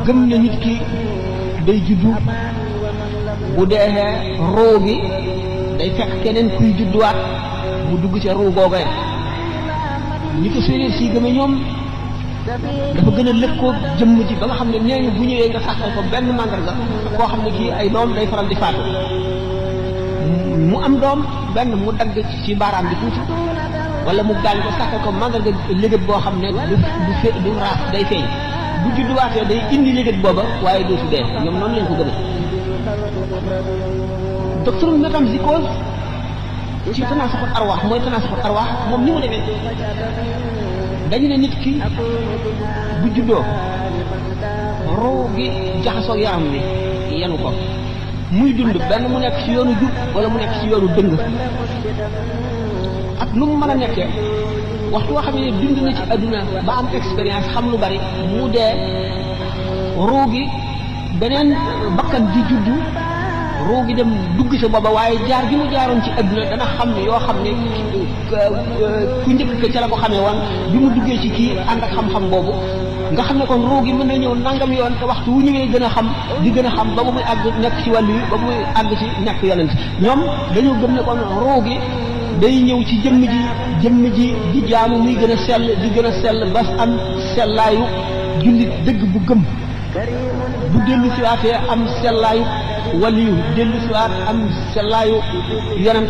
gëm na nit ki day juddu bu dee ruu gi day fekk keneen kuy judduwaat mu dugg ca ruu googee ñi ko séeréer si gëme ñoom dafa gën a lëkkoo jëmm ji ba nga xam ne nee ñu bu ñëwee nga sàkkal ko benn màndarga koo xam ne kii ay doom day faral di faatu mu am doom benn mu dagg ci baaraam bi tuuti wala mu gaañ ko sàkkal ko màndarga légat boo xam ne du raaf day feeñ bu judduwaatee day indi légat booba waaye dootu dee ñoom noonu lañ ko gëmee docteur métempsycose ci tanaasuxul arwaax mooy tanaasuxul arwaax moom ni mu demee dañu ne nit ki bu juddoo ruu gi jaxasoog yaram wi yenu ko muy dund benn mu nekk ci yoonu jub wala mu nekk ci yoonu dëng ak lu mu mën a nekkee waxtu woo xam ne dund na ci adduna ba am expérience xam lu bari mu dee ruu gi beneen bakkan di juddu ruu gi dem dugg sa booba waaye jaar gi mu jaaroon ci adduna dana xam ne yoo xam ne ku njëkk ko ca la ko xamee woon bi mu duggee ci kii ànd ak xam-xam boobu nga xam ne kon ruu gi mën na ñëw nangam yoon te waxtu wu ñëwee gën a xam di gën a xam ba muy àgg nekk ci wàllu yi ba muy àgg ci nekk yonent ñoom dañoo gëm ne kon ruu gi day ñëw ci jëmm ji di jaamu muy gën a sell di gën a sell ba am sellaayu jullit dëgg bu gëm bu dellu si waatee am sellaayu waliyu dellu si waat am sellaayu yonent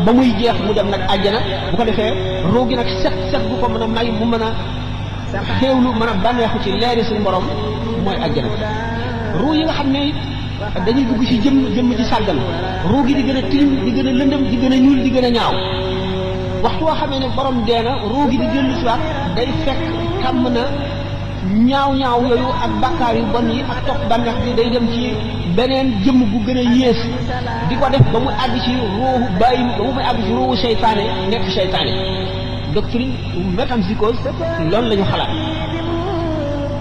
ba muy jeex mu dem nag àjjana bu ko defee ruu gi nag set bu ko mën a may mu mën a xéewlu mën a bànneexu ci leeri suñu borom mooy àjjana ruu yi nga xam ne dañuy dugg ci jëmm ci sàggan ruu gi di gën a tilim di gën a lëndëm di gën a ñuul di gën a ñaaw waxtu woo xamee ne borom dee na ruu gi di dellu si waat day fekk tàmm na ñaaw yooyu ak bàkkaar yu bon yi ak topp bànneex bi day dem ci beneen jëmm bu gën a yées di ko def ba mu àgg ci ruuxu bàyyi ba mu àgg ci ruuxu seytaane nekk seytaane doctrine métempsycose loolu la ñu xalaat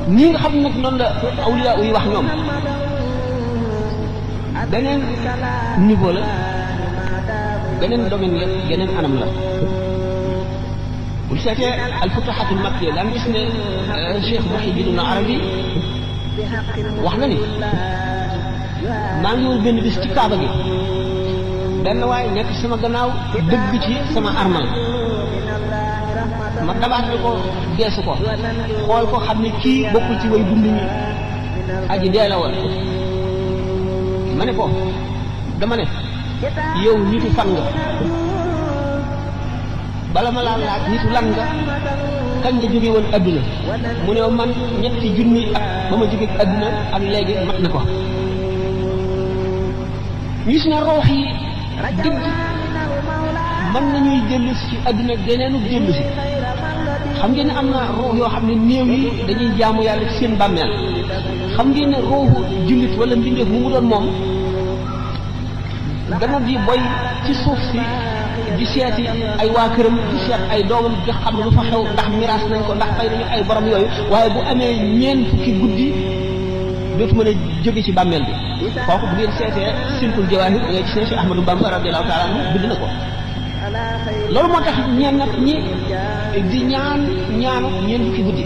ñi nga xam ne nag noonu la awliya yi wax ñoom beneen niveau la beneen domaine la beneen anam la bu seetee alfutuhatul makkiya daan gis ne Cheikh Muhyiddin Arabi wax na ni maa ngi woon benn bis ci kaaba gi benn waaye nekk sama gannaaw dëgg ci sama armal ma dabaat ko geesu ko xool ko xam ne kii bokkul ci way dund ñi aji dee la woon ma ne ko dama ne yow nitu fan nga bala ma laa laaj nitu lan nga kañ nga jóge woon adduna mu ne man ñetti junni ak ba ma jóge adduna ak léegi mat na ko gis na roox yi dëgg mën nañuy dellu si ci adduna geneenu dellu si xam ngeen ne am na roox yoo xam ne néew yi dañuy jaamu yàlla ci seen bàmmeel xam ngeen ne rooxu jullit wala mbindeef mu doon moom dana di boy ci suuf si di seeti ay waa këram di seet ay doomam di xam lu fa xew ndax miraas nañ ko ndax fay nañu ay borom yooyu waaye bu amee ñeent fukki guddi dootu mën a jóge ci bàmmeel bi kooku bu ngeen seetee Silkul Jawaahir da ngay gis ne Cheikh Ahmadou Bamba radiyallahu taala anhu bind na ko loolu moo tax ñeen nag ñi di ñaanu ñeent fukki guddi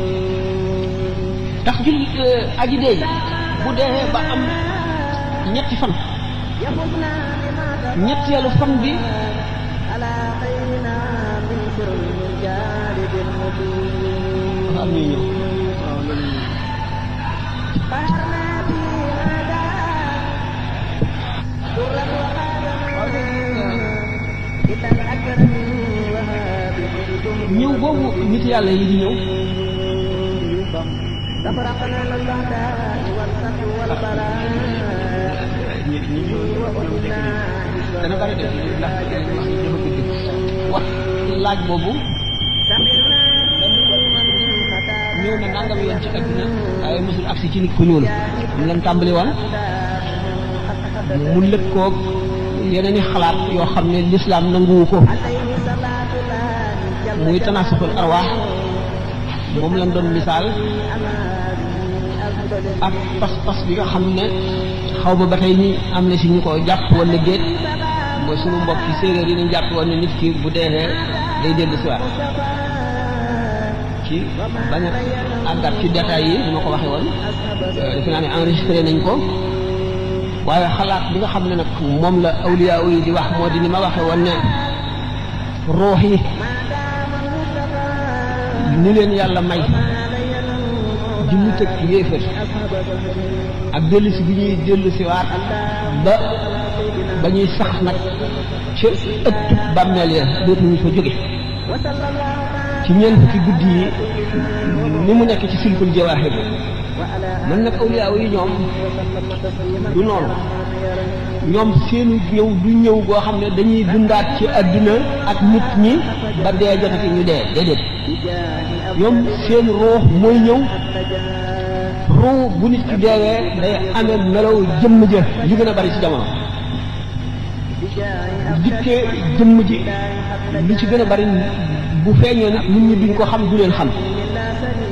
tax jul aji dee ji bu dee ba am ñetti fan ñetteelu fan bi dafa am ñuy ñëw ñëw boobu nit yàlla yi di ñëw dana bari def ndax wax laaj boobu ñëw na nangam yoon ci adduna waaye mosul agsi ci nit ku ñuul mu leen tàmbali woon mu lëkkoog yeneen i xalaat yoo xam ne lislaam nanguwu ko muy tanaasuxul arwaax moom lañ doon misaal ak pas-pas bi nga xam ne xaw ma ba tey ni am na si ñu ko jàpp wala déet mooy sunu mbokk ci séeréer yi ñu jàpp woon ne nit ki bu deexee day dellu si waat ci bañ a àggat ci détails yi ni ma ko waxee woon defe naa ne enregistré nañ ko waaye xalaat bi nga xam ne nag moom la awliya yi di wax moo di ni ma waxee woon ne ruux yi ni leen yàlla may di mu tëg yéefar ak dellusi bi ñuy dellusi waat ba ñuy sax nag ci ëttu bàmmeel ya dootuñu fa jóge ci ñeent fukki guddi yi ni mu nekk ci silkul jawaahir man nag awliya yi ñoom du noonu ñoom seenu ñëw du ñëw goo xam ne dañuy dundaat ci àdduna ak nit ñi ba dee jotati ñu dee déedéet ñoom seen ruux mooy ñëw ruux bu nit ki deewee day amee melaw jëmm ja li gën a bari ci jamono dikkee jëmm ji li ci gën a bari bu feeñoo nit ñi duñ ko xam du leen xam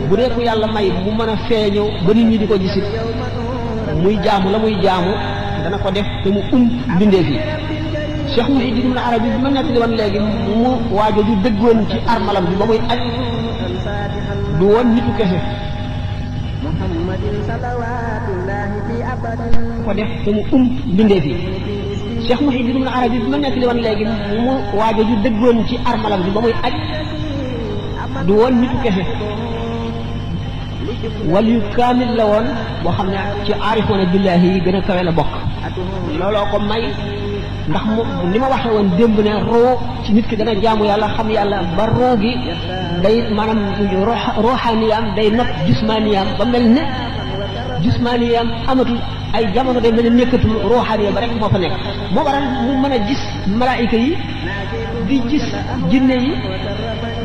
bu dee ko yàlla may mu mën a feeñoo ba nit ñi di ko gisit muy jaamu la muy jaamu dana ko def te mu mbindeef yi Cheikh Muhyiddin Ibn Arabi bi ma nekk li woon léegi mu waajo ju dëggoon ci armalam bi ba muy aj du woon nitu kese ko def te mu mbindeef yi Cheikh Muhyiddin Ibn Arabi bi ma nekk li woon léegi mu waajo ju dëggoon ci armalam bi ba muy aj du woon nitu kese wal yu kaamil la woon boo xam ne ci aarifoona billahi yi gën a kawe la bokk looloo ko may ndax moom ni ma waxee woon démb ne roo ci nit ki dana jaamu yàlla xam yàlla ba roo gi day maanaam roxaaniyaam day not jusmaaniyaam ba mel ne jusmaaniyaam amatul ay jamono day mel ne nekkatul roxaaniya ba rek moo fa nekk moo waral mu mën a gis malaayika yi di gis jinne yi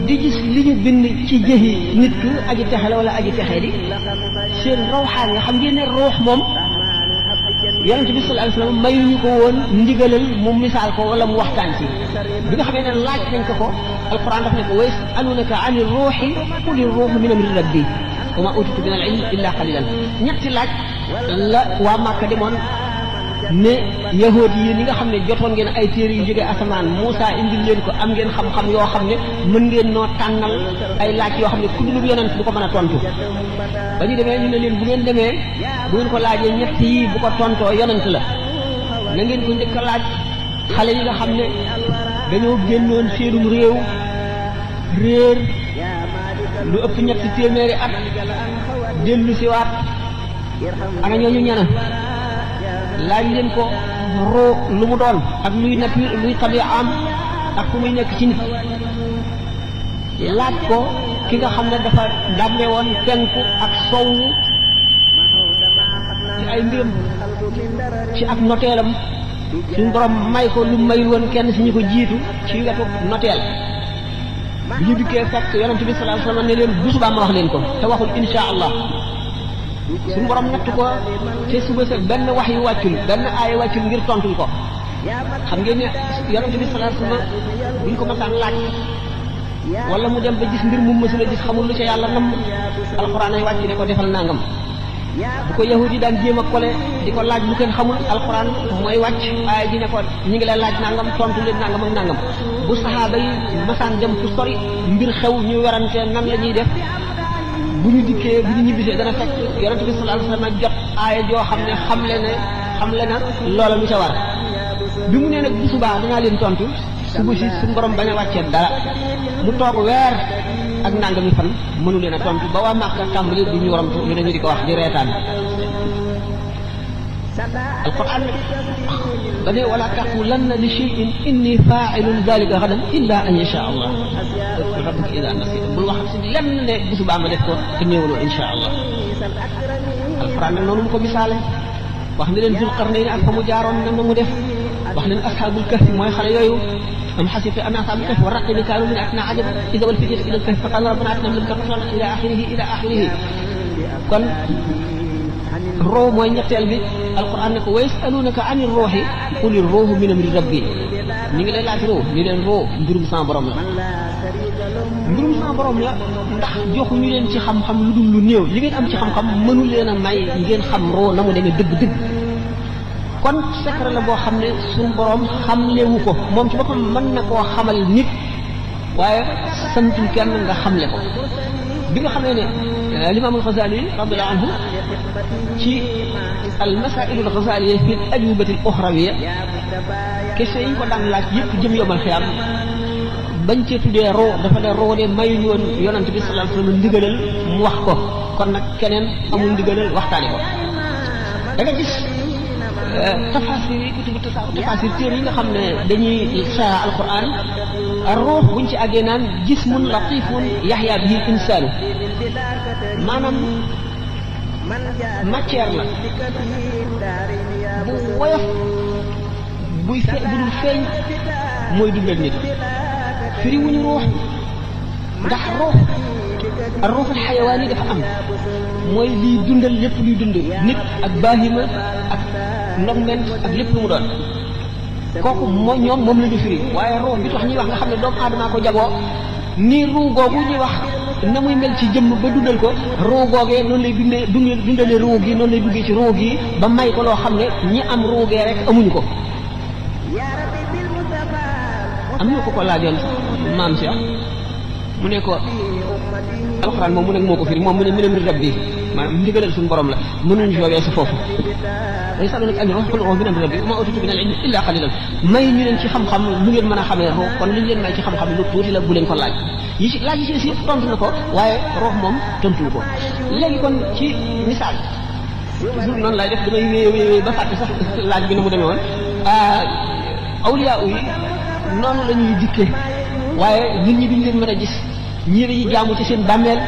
di gis li ñu bind ci jëhi nit ki aji texe la wala aji texee di seen rawxaan nga xam ngeen ne ruux moom yonent bi sallallahu alayhi wasallam mayuñu ko woon ndigalal mu misaal ko wala mu waxtaan ci bi nga xamee ne laaj nañ ko alquran daf ne ko wa yasalunaka ani ruuxi quli ruuxu min amri rabbi wa ma utitu min al ilmi illa qalilan ñetti laaj la waa Màkka demoon ne yahood yi ni nga xam ne jotoon ngeen ay téere yu jógee asamaan Muusa indil leen ko am ngeen xam-xam yoo xam ne mën ngeen noo tànnal ay laaj yoo xam ne ku dul yonent du ko mën a tontu ba ñu demee ñu ne leen bu ngeen demee bu ngeen ko laajee ñett yi bu ko tontoo yonent la na ngeen ko njëkk a laaj xale yi nga xam ne dañoo génnoon seenum réew réer lu ëpp ñetti téeméeri at dellu si waat ana ñooñu ñana laaj leen ko roo lu mu doon ak luy nature luy tabi'a am ak fu muy nekk ci nit laaj ko ki nga xam ne dafa dàmbe woon penku ak sowwu ci ay mbiram ci ak noteelam suñu borom may ko lu mayul woon kenn si ñu ko jiitu ci wetu noteel bi ñu dikkee fekk yonent bi sallallahu alayhi wasallam ne leen bu subaa ma wax leen ko te waxul insha allah suñu borom natt ko te suba sa benn wax yu wàccul benn aaya wàccul ngir tontul ko xam ngeen ne yonent bi sallallahu alayhi wasallam buñ ko masaan laaj wala mu dem ba gis mbir mu mësula gis xamul lu ca yàlla nam alxuraan ay wàcc ne ko defal nangam bu ko yahudi daan jéem a kole di ko laaj lu kenn xamul alxuraan mooy wàcc aaya ji ne ko ñi ngi lay laaj nangam tontu leen nangam ak nangam bu saxaaba yi masaan dem fu sori mbir xew ñu werante nan la ñuy def bu ñu dikkee bu ñu ñibbisee dana fekk yonent bi sallallahu alayhi wasallam jot aaya joo xam ne xamle na loola lu ca war bi mu nee nag bu subaa danaa leen tontu suba si suñu borom bañ a wàccee dara mu toog weer ak nangami fan mënu leen a tontu ba waa Màkka tàmbali du ñu waramtu lu ne ñu di ko wax di reetaan alquran ba ne wala taqulanna li shay'in inni fa'ilun dhalika ghadan illa an yasha allah rabbuka idha nasita bul wax si lenn ne bu subaa ma def ko te néewaloo insha allah alquran nag noonu mu ko misaale wax ne leen Zul Qarnayni ak fa mu jaaroon na mu def wax leen ashabul kahfi mooy xale yooyu am xasibta anna ashabul kahfi wa raqimi kaanu min ayatina ajab idha wal fityatu ila al kahfi fa qalu rabbana atina min ladunka rahmatan ila akhirih kon roo mooy ñetteel bi alquran ne ko wa yasalunaka ani ruuhi quli ruuhu min amri rabbi ñi ngi lay laaj roo ni leen roo mbirum sama borom la mbirum sama borom la ndax joxuñu leen ci xam-xam lu dul lu néew li ngeen am ci xam-xam mënu leen a may ngeen xam roo na mu demee dëgg-dëgg kon secret la boo xam ne suñu borom xamlewu ko moom ci boppam mën na koo xamal nit waaye santul kenn nga xamle ko bi nga xamee ne l'imam al-Ghazali radiyallahu anhu ci al-masail al-Ghazaliyya fi al-ajwibati al-ukhrawiyya question yi ñu ko daan laaj yëpp jëm yomal xiyaam bañ cee tuddee roo dafa ne roo de mayuñu woon yonent bi sallallahu alayhi wasallam ndigalal mu wax ko kon nag keneen amul ndigalal waxtaane ko da nga gis tafasir yi kutubu tafasir téere yi nga xam ne dañuy saa alquran ruux buñ ci àggee naan jismun latifun yaxya bihi insaanu maanaam matière la bu woyof bu dul feeñ mooy dundal nit firi wuñu ruux ndax ruuxul xayawaan yi dafa am mooy liy dundal lépp luy dund nit ak baahima ak ndogment ak lépp lu mu doon kooku moom la ñu firi waaye ruux bi tax ñuy wax nga xam ne doomu aadama ko jagoo nii ruu googu ñuy wax na muy mel ci jëmm ba dundal ko ruu googee noonu lay dundale ruu gi noonu lay duggee ci ruu gi ba may ko loo xam ne ñi am ruugee rek amuñu ko am na ko laajoon maam Cheikh mu ne ko alxuraan moom mu nekk moo ko firi moom mu ne minam ri rabbi maanaam ndigalal suñu borom la mënuñu fi weesu foofu day sax nag ani qul a'uuzu bi rabbi wa maa utiitu mina al-ilmi illaa qaliilan may ñu leen ci xam-xam lu ngeen mën a xamee ruux kon li ñu leen may ci xam-xam lu tuuti la bu leen ko laaj yi ci laaj yi ci tontu na ko waaye ruux moom tontuwu ko léegi kon ci misaal toujours noonu lay def damay wéy ba fàtte sax laaj bi na mu demee woon awliyaa yi noonu la ñuy dikkee waaye nit ñi duñ leen mën a gis ñii di jaamu ci seen bàmmeel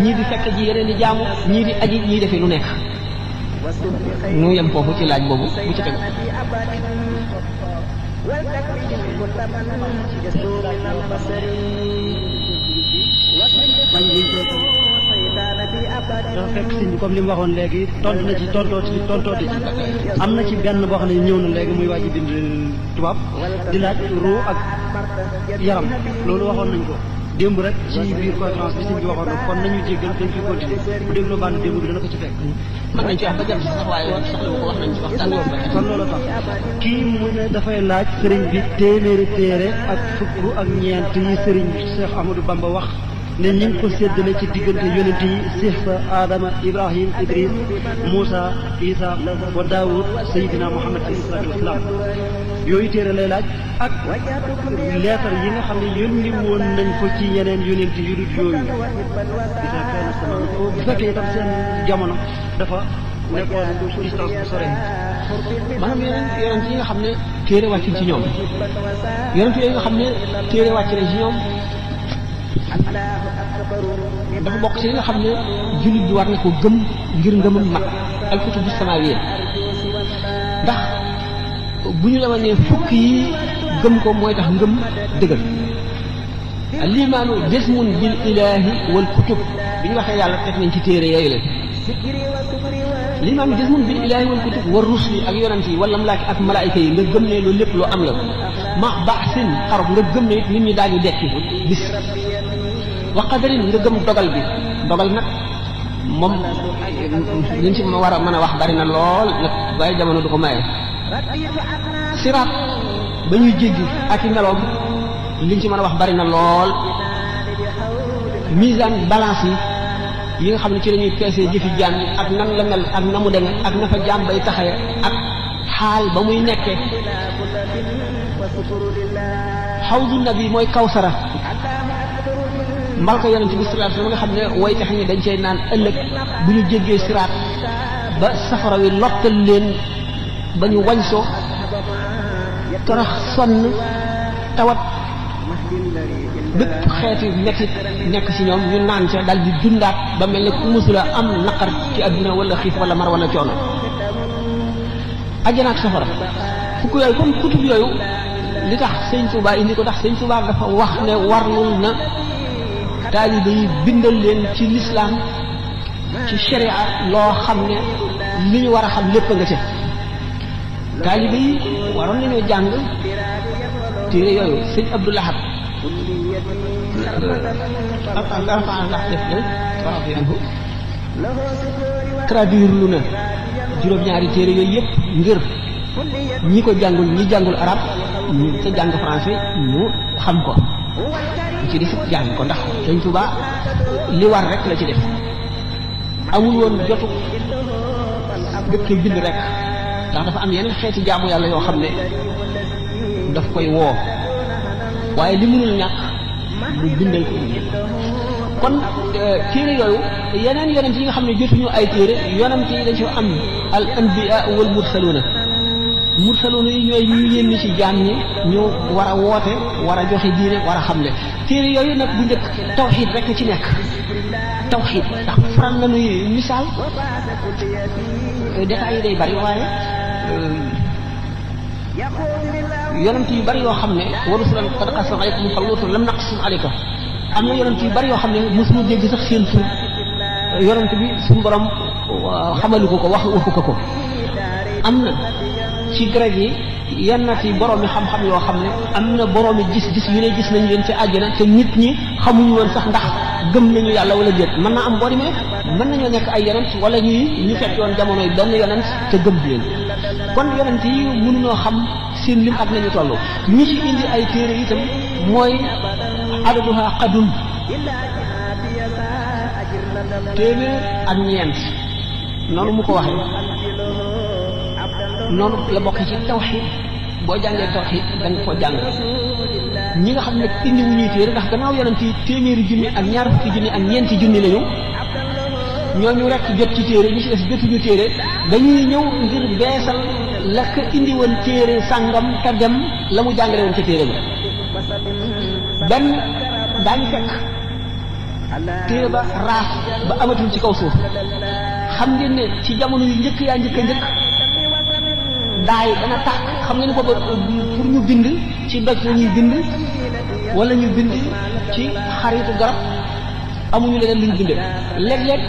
ñii di fekk ji yeneen di jaamu ñii di aji ñii defee lu nekk nu yem foofu ci laaj boobu bu ci tegu dafa fekk sëñ bi comme li mu waxoon léegi tontu na ci tontooti ci am na ci benn boo xam ne ñëw na léegi muy wàcc bind tubaab di laaj ruu ak yaram loolu waxoon nañ ko démb rek ci biir conférence bi sëñ bi waxoon na kon nañu jéggal dañ ciy continuer bu dégloo bànn démb bi dana ko ci fekk mën nañ ci wax ba jëm ci sax waaye soxla bu ko wax nañ ci waxtaan kon loolu tax kii mu ne dafay laaj sëriñ bi téeméeri téere ak fukk ak ñeent yi sëriñ Cheikh Ahmadou Bamba wax ne ñu ngi ko séddale ci diggante yonent yi Sihsa Adama Ibrahim Idris Moussa Isa wa Daoud Seydina Muhammad alayhi salaatu wasalaam yooyu téere lay laaj ak leetar yi nga xam ne yónni woon nañ ko ci yeneen yonent yu dul yooyu bu fekkee itam seen jamono dafa nekkoon distance bu sore maanaam yonent yi nga xam ne téere wàccul ci ñoom yonent yooyu nga xam ne téere wàcc na ci ñoom dafa bokk ci li nga xam ne jullit bi war na ko gëm ngir ngëmam mat al kutubu samawiyya ndax bu ñu la wanee fukk yi gëm ko mooy tax ngëm dëgër limaanu jismun bil ilahi wal kutub bi ñu waxee yàlla teg nañ ci téere yooyu leen limaanu jismun bil ilahi wal kutub war rusli ak yonent yi wala malaaka ak malaayika yi nga gëm ne loolu lépp loo am la ma baasin xarab nga gëm ne it nit ñi daañu dekki bis wa qadarin nga gëm dogal bi dogal nag moom liñ ci war a mën a wax bari na lool nag waaye jamono du ko maye siraat ba ñuy jéggi ak i meloom liñ ci mën a wax bari na lool misaan balance yi nga xam ne ci la ñuy peesee jëfi jaam yi ak nan la mel ak na mu demee ak na fa jaam bay taxawee ak xaal ba muy nekkee xawdu nabi mooy kawsara mbalka yonent bi sallallahu alayhi wasallam nga xam ne way tax ñi dañ cey naan ëllëg bu ñu jéggee siraat ba safara wi lottal leen ba ñu wañsoo torox sonn tawat bépp xeeti mettit nekk ci ñoom ñu naan ca dal di dundaat ba mel ne ku musula am naqar ci adduna wala xiif wala mar wala coono ajjana ak safara fukk yooyu comme kutub yooyu li tax sëñ Touba indi ko ndax sëñ Touba dafa wax ne warlul na taalibe yi bindal leen ci lislaam ci sharia loo xam ne li ñu war a xam lépp nga ca taalibe yi waroon nañoo jàng téere yooyu sëñ Abdou Lahad traduire lu na juróom-ñaari téere yooyu yëpp ngir ñi ko jàngul ñi jàngul arab ñu ca jàng français ñu xam ko ñu ci def jàng ko ndax Sëñ Tuubaa li war rek la ci def amul woon jotu dëkk bind rek ndax dafa am yeneen xeeti jaamu yàlla yoo xam ne daf koy woo waaye li mënul ñàkk mu bindal ko indi kon téere yooyu yeneen yonent yi nga xam ne jotuñu ay téere yonent yi dañ ci am al anbiya wal mursaluuna yi ñooy ñu yénni ci jaam ñi ñu war a woote war a joxe diine war a xamle téere yooyu nag bu njëkk tawxiid rek ci nekk tawxiid ndax faral nañuy misaal détails yi day bari waaye yonent yu bari yoo xam ne wa rusulan qad qasasnahum alayka fa rusulan lam naqsusum alayka am na yonent yu bari yoo xam ne mosuñu dégg sax seen tur yonent bi suñu borom xamalu ko waxu ko am na ci grec yi yenn ci borom yi xam-xam yoo xam ne am na borom yi gis-gis yu ne gis nañu leen ci àjjana te nit ñi xamuñu woon sax ndax gëm nañu yàlla wala déet mën naa am boo demee mën nañoo nekk ay yonent wala ñu fekk yoon jamono yi benn yonent te gëm leen kon yonent yi mënuñoo xam seen lim ak nañu toll ñi ci indi ay téere itam mooy adaduha qadun téeméer ak ñeent noonu mu ko waxee noonu la bokk ci tawxiid boo jàngee tawxiid da nga ko jàng ñi nga xam ne indi wu ñuy téere ndax gannaaw yonent yi téeméeri junni ak ñaar fukki junni ak ñeenti junni lañu ñooñu rek jot ci téere ñi ci des jotuñu téere dañuy ñëw ngir beesal la ko indi woon téere sàngam te dem la mu jàngale woon ca téere ba benn daañu fekk téere ba raaf ba amatul ci kaw suuf xam ngeen ne ci jamono yu njëkk yaa njëkk a njëkk daay dana tàkk xam ngeen ne booba pour ñu bind ci doj la ñuy bind wala ñu bind ci xaritu garab amuñu leneen luñ bindee léeg-léeg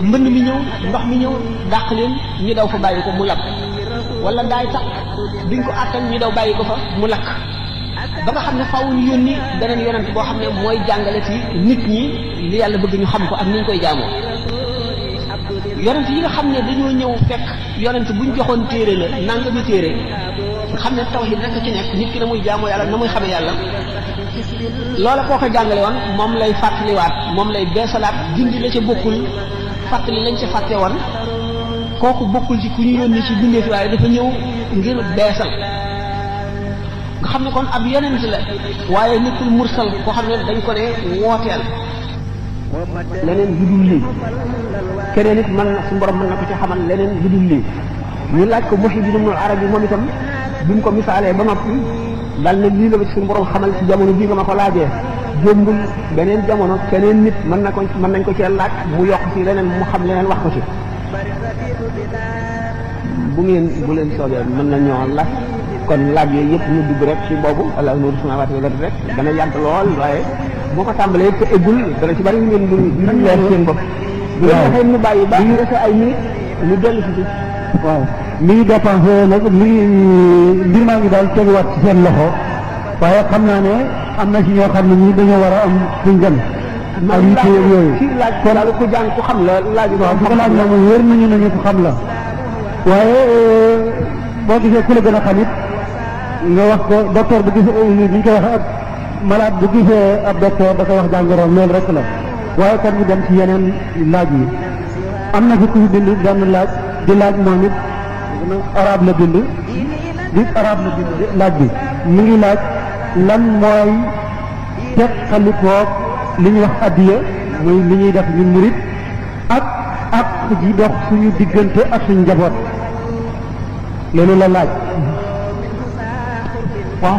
mbënd mi ñëw ndox mi ñëw dàq leen ñu daw fa bàyyi ko mu lakk wala daay tàkk duñ ko àttan ñu daw bàyyi ko fa mu lakk ba nga xam ne faaw ñu yónni beneen yonent boo xam ne mooy jàngale ci nit ñi li yàlla bëgg ñu xam ko ak ni ñu koy jaamoo yonent yi nga xam ne dañoo ñëw fekk yonent buñ joxoon téere la nangami téere nga xam ne tawhid rek ci nekk nit ki na muy jaamoo yàlla na muy xamee yàlla loola koo ko jàngale woon moom lay fàttaliwaat moom lay beesalaat dindi la ca bokkul fàttali lañ ca fàtte woon kooku bokkul ci ku ñu yónni ci bindee fi waaye dafa ñëw ngir beesal nga xam ne kon ab yonent la waaye nekkul mursal koo xam ne dañ ko ne wooteel leneen lu dul lii keneen it mën na suñu borom mën na ko ci xamal leneen lu dul lii ñu laaj ko Muhyiddin Ibn Arabi moom itam bi mu ko misaalee ba noppi dal ne lii la ba ci suñu borom xamal ci jamono bii nga ma ko laajee jëmbul beneen jamono keneen nit mën nañ ko cee laaj mu yokk ci leneen mu xam leneen wax ko ci bu leen soobee mën na ñoo laaj kon laaj yooyu yëpp ñu dugg rek ci boobu wala nuuru samaawaati wal ardi rek dana yàgg lool waaye boo ko tàmbalee te eggul dana ci bari ngeen duñ leer seen bopp bu leen waxee ñu bàyyi ba ñu dese ay minutes ñu dellu si waaw mi ngi dépensé nag mbir maa ngi daal teguwaat ci seen loxo waaye xam naa ne am na ci ñoo xam ne ñi dañoo war a am fuñ dem ak yitte yooyu ci laaj ko daal ku jàng ku xam la laaj waaw bu ko laaj na moom wér nañu nañu ko xam la waaye boo gisee ku la gën a xam it nga wax ko docteur bu gisee li ñu koy wax ak malade bu gisee ab docteur da koy wax jàngoroom loolu rek la waaye kon ñu dem ci yeneen laaj yi am na fi ku bind benn laaj di laaj moom it arab la bind laaj bi mu ngi laaj lan mooy teqalikoo li ñuy wax addiya muy li ñuy def ñun murit ak ji dox suñu diggante ak suñu njaboot loolu la laaj waaw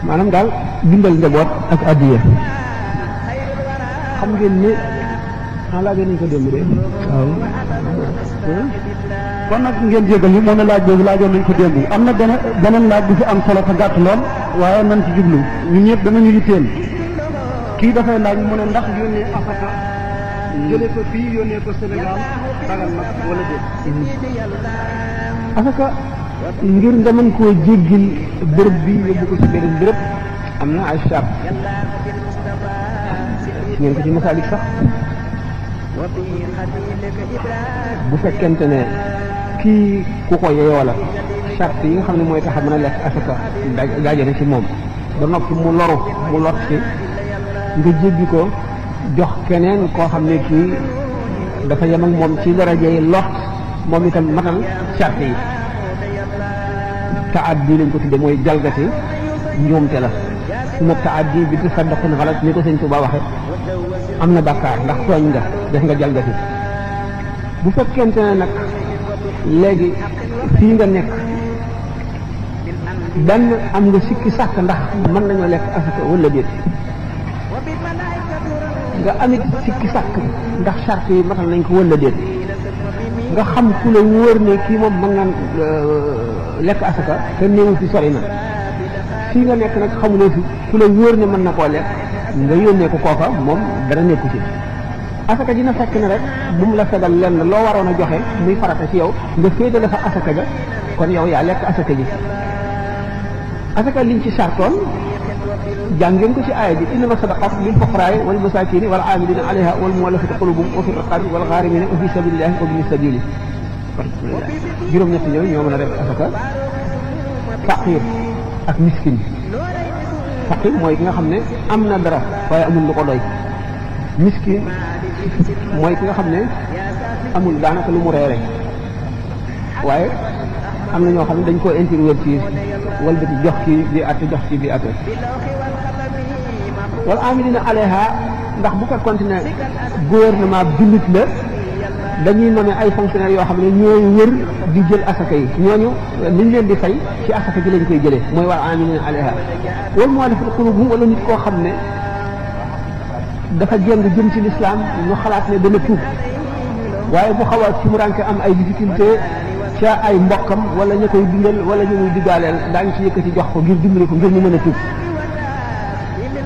maanaam daal dundal njaboot ak addiya xam ngeen ni laajee nañ ko démb de waaw kon nag ngeen jégal yi moom na laaj boobu laajoon nañ ko démb am na beneen laaj bu fi am solo te gàtt lool waaye nañ ci jublu ñun ñëpp danañu yitteel kii dafay laaj mu ne ndax yónnee Afrika jëlee ko fii yónnee ko Sénégal dagal na wala déet Afrika ngir nga mën koo jéggil bërëb bi yóbbu ko ci beneen bërëb am na ay charte ngeen ko ci masaalik sax bu fekkente ne kii ku ko yeyoo la charte yi nga xam ne mooy tax a mën a lekk asaka daje na ci moom ba noppi mu loru mu lot ci nga jéggi ko jox keneen koo xam ne kii dafa yem ak moom ci daraja yi lot moom itam matal charte yi taaddi lañ ko tudde mooy jalgati njuumte la su ma taaddi bi tasaddaqun xalat ni ko sëñ Tuubaa waxe am na bàkkaar ndax tooñ nga def nga jalgati bu fekkente ne nag léegi fii nga nekk benn am nga sikki sàkk ndax mën nañoo lekk asaka wala déet nga amit sikki sàkk ndax charte yi matal nañ ko wala déet nga xam ku la wóor ne kii moom mën naan lekk asaka te néewu fi sori na fii nga nekk nag xamuloo fi ku la wóor ne mën na koo lekk nga yónnee ko kooka moom dara nekku ci asaka dina fekk ne rek bu mu la fegal lenn loo waroon a joxe muy farata ci yow nga féetale fa asaka ja kon yow yaa lekk asaka ji asaka liñ ci sartoon jàngeen ko ci aaya bi innama sadaqat lil fuqaraay wal masakini wal amilina alayha wal muwallafati qulubuhum wa fi riqabi wal gharimina wa fi sabilillahi wa ibni sabili juróom-ñett ñooyu ñoo mën a def asaka faqir ak miskin faqir mooy ki nga xam ne am na dara waaye amul lu ko doy miskin mooy ki nga xam ne amul daanaka lu mu reere waaye am na ñoo xam ne dañ koo introvertir wala di jox kii di atte jox kii di atte wala amilina alayha ndax bu fekkoon ne gouvernement jullit la dañuy nommer ay fonctionnaires yoo xam ne ñooy wër di jël asaka yi ñooñu liñ leen di fay ci asaka ji lañ koy jëlee mooy wala amilina alayha wala mu'allafati qulubuhum wala nit koo xam ne dafa jéng jëm ci lislaam ñu xalaat ne dana tuub waaye bu xaw a ci mu ranke am ay difficulté ca ay mbokkam wala ñu koy dundal wala ñu muy diggaaleel daañu ci yëkkati jox ko ngir dimbali ko ngir mu mën a tuub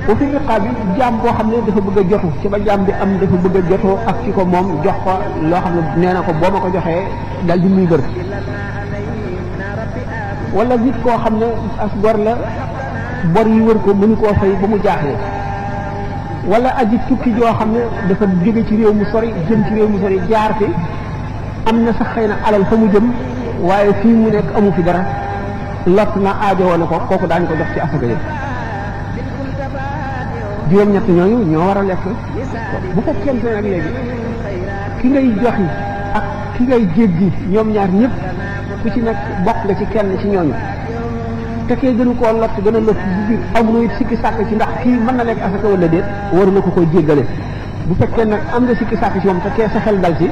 bu fi riqaab bi jaam boo xam ne dafa bëgg a jotu ci ba jaam bi am dafa bëgg a jotoo ak ki ko moom jox ko loo xam ne nee na ko boo ma ko joxee dal di muy bër wala nit koo xam ne as gor la bor yi wër ko mënu koo fay ba mu jaaxlee wala aji tukki joo xam ne dafa jóge ci réew mu sori jëm ci réew mu sori jaar fi am na sax xëy na alal fa mu jëm waaye fii mu nekk amu fi dara lot na aajo woon ko kooku daañu ko jox ci asaka yi juróom-ñett ñooñu ñoo war a lekk bu fekkente nag léegi ki ngay joxi ak ki ngay jéggi ñoom ñaar ñëpp ku ci nekk bokk nga ci kenn ci ñooñu te kee gënu koo lott gën a lott bu biir amuloo it sikki sàkk ci ndax kii mën na lekk asaka wala déet waru na ko koy jéggale bu fekkee nag am nga sikki sàkk ci moom te kee sa xel dal ci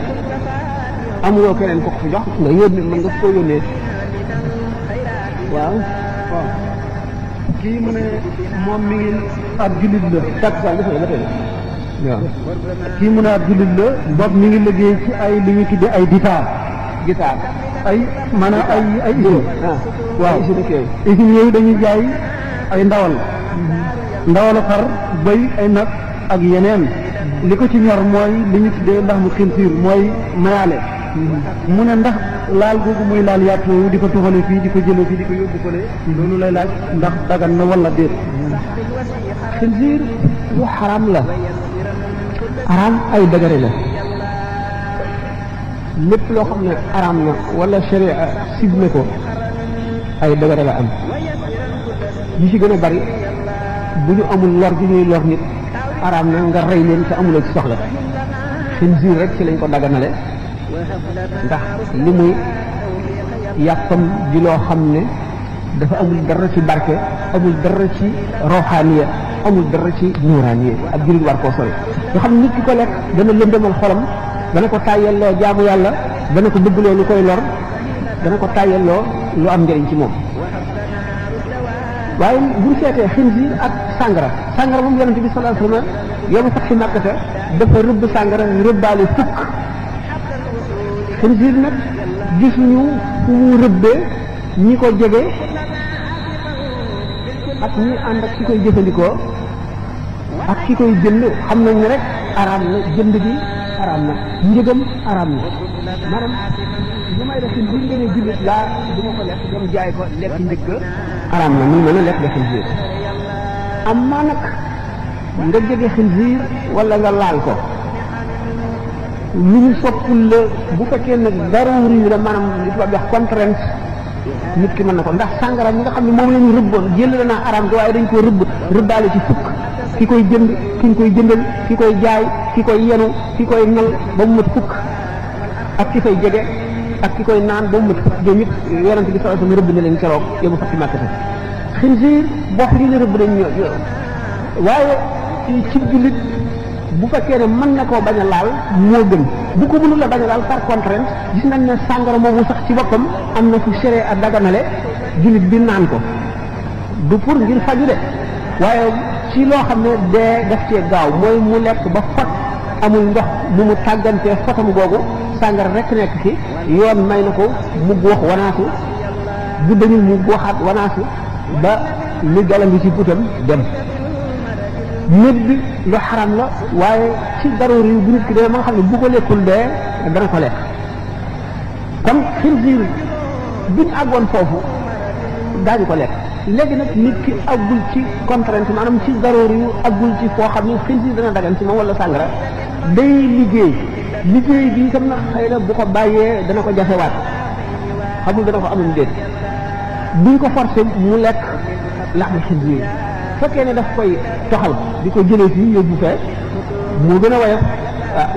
amuloo keneen ko ko fi jox nga yónni mën nga ko yónnee waaw waaw kii mu ne moom mi ngi ab jullit la tak sa def la tey waaw kii mu ne ab jullit la bopp mi ngi liggéey ci ay li ñu tuddee ay guitare ay maanaam ay usine waaw usine yooyu dañuy jaay ay ndawalu xar bëy ay nag ak yeneen li ko ci ñor mooy li ñu tuddee ndax mu xinsiir mooy mayaale mu ne ndax laal googu muy laal yàpp woowu di ko tuxale fii di ko jële fii di ko yóbbu fële loolu lay laaj ndax dagan na wala déet xinsiir lu xaram la xaram ay dëgëre la lépp loo xam ne xaram na wala sharia sib na ko ay dëgëre la am yi ci gën a bari bu ñu amul lor gi ñuy lor nit xaram na nga rey leen te amuloo ci soxla xinsiir rek ci lañ ko daganale ndax li muy yàppam di loo xam ne dafa amul dara ci barke amul dara ci roxaaniya amul dara ci nuuraaniya ak jullit war koo sori nga xam ne nit ki ko lekk dana lëndëmal xolam dana ko tàyyelloo jaamu yàlla dana ko bëggloo lu koy lor dana ko tàyyelloo lu am njëriñ ci moom waaye bu ñu seetee xinsiir ak sàngara moom yonente bi sallallahu alayhi wa sallam yow ma sax ci Makkata dafa rëbb sàngara rëbbaale fukk xinsiir nag gisuñu fu mu rëbbee ñi ko jege ak ñi ànd ak ki koy jëfandikoo ak ki koy jënd xam nañ ne rek araam na jënd gi araam na njëgam araam na maanaam li may def xinsiir nga ne jullit laa du ma ko lekk dem jaay ko lekk njëkk araam na muy mën a lekk de xinsiir am maa nag nga jege xinsiir wala nga laal ko lu ñu soppul la bu fekkee nag daruri la maanaam li tubaab di wax contrainte nit ki mën na ko ndax sàngara mi nga xam ne moom la ñu rëbboon jël la naa araam waaye dañ koo rëbbaale ci fukk ki koy jënd ki ñu koy jëndal ki koy jaay ki koy yenu ki koy nal ba mu mat fukk ak ki koy jege ak ki koy naan ba mu mat fukk ñoom it yonente bi sallallahu alayhi wasallam rëbb na leen keroog yow ma fatti màkkata xinziir bokk li la rëbb nañ ñoo waaye ci jullit bu fekkee ne mën na koo bañ a laal moo gën bu ko mënul la bañ a laal par contrainte gis nañ ne sàngara moomu sax ci boppam am na fu séré a daganale jullit bi naan ko du pour ngir faju de waaye ci loo xam ne dee daf cee gaaw mooy mu lekk ba fot amul ndox mu mu tàggantee fotam googu sàngara rek nekk ci yoon may na ko mu góox wanaasu bu dañul mu góoxaat wanaasu ba li galangi ci butam dem nit bi lu xaram la waaye ci daruri bu nit ki dee ma nga xam ne bu ko lekkul dee dana ko lekk kon xinziir buñ àggoon foofu daañu ko lekk léegi nag nit ki àggul ci contrainte maanaam ci daruri yu àggul ci foo xam ne xinziir dana dagan ci moom wala sàngara day liggéey bi itam na xëy na bu ko bàyyee dana ko jafewaat xamul dana ko amul déet buñ ko forcé mu lekk laxmu xinziir fekkee ne daf koy toxal di ko jëlee fii yóbbu fee moo gën a woyof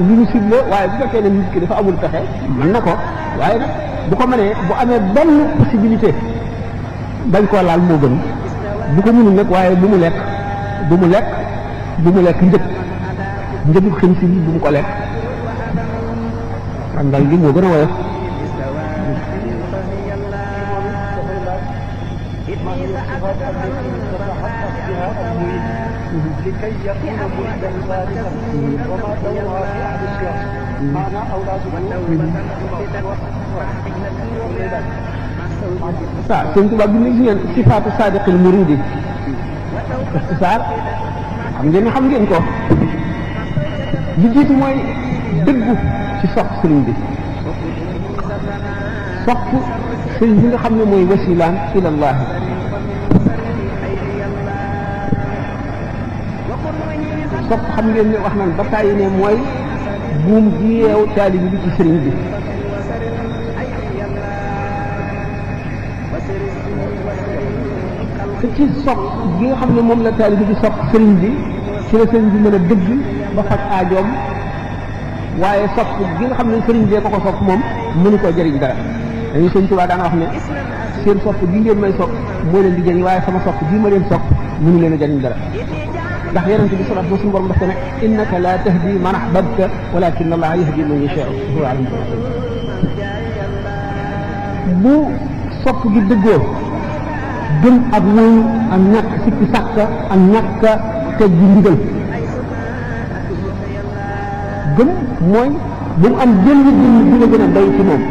lu ñu ciblé waaye bu fekkee ne nit ki dafa amul pexe mën na ko waaye nag bu ko mënee bu amee benn possibilité bañ koo laal moo gën bu ko mënul nag waaye bu mu lekk njëgu xinziir bu mu ko lekk randal gi moo gën a woyof لكي يكون مريدا ذلك وما دورها في احد الشيخ معنى اولاد waaw sëñ Tuubaa bi ñu ngeen sifaatu saadiqil muridi ixtisaar xam ngeen ko li jiitu mooy dëggu ci sopp sëriñ bi sopp sëriñ bi nga xam ne mooy wasilaan ilallah sopp xam ngeen ne wax nañ ba tàyyi ne mooy buum gi yeew taalibi bi ci sëriñ bi te ci sopp gi nga xam ne moom la taalibi bi sopp sëriñ bi ci la sëriñ bi mën a dëgg ba faj aajoom waaye sopp gi nga xam ne sëriñ bee ko sopp moom mënu koo jëriñ dara dañuy sëñ Tuubaa daan wax ne seen sopp gi ngeen may sopp moo leen di jëriñ waaye sama sopp gi ma leen sopp mënu leen a jëriñ dara ndax yonente bi sallallahu alayhi wa sallam suñu borom daf ko ne innaka la tahdi man ahbabta walakin Allah yahdi man yashaa bu sopp gi dëggoo gëm ak wóoyu ak ñàkk sikki sàkka ak ñàkk teg ji ndigal gëm mooy bu mu am jënn jëmm bi la gën a doy ci moom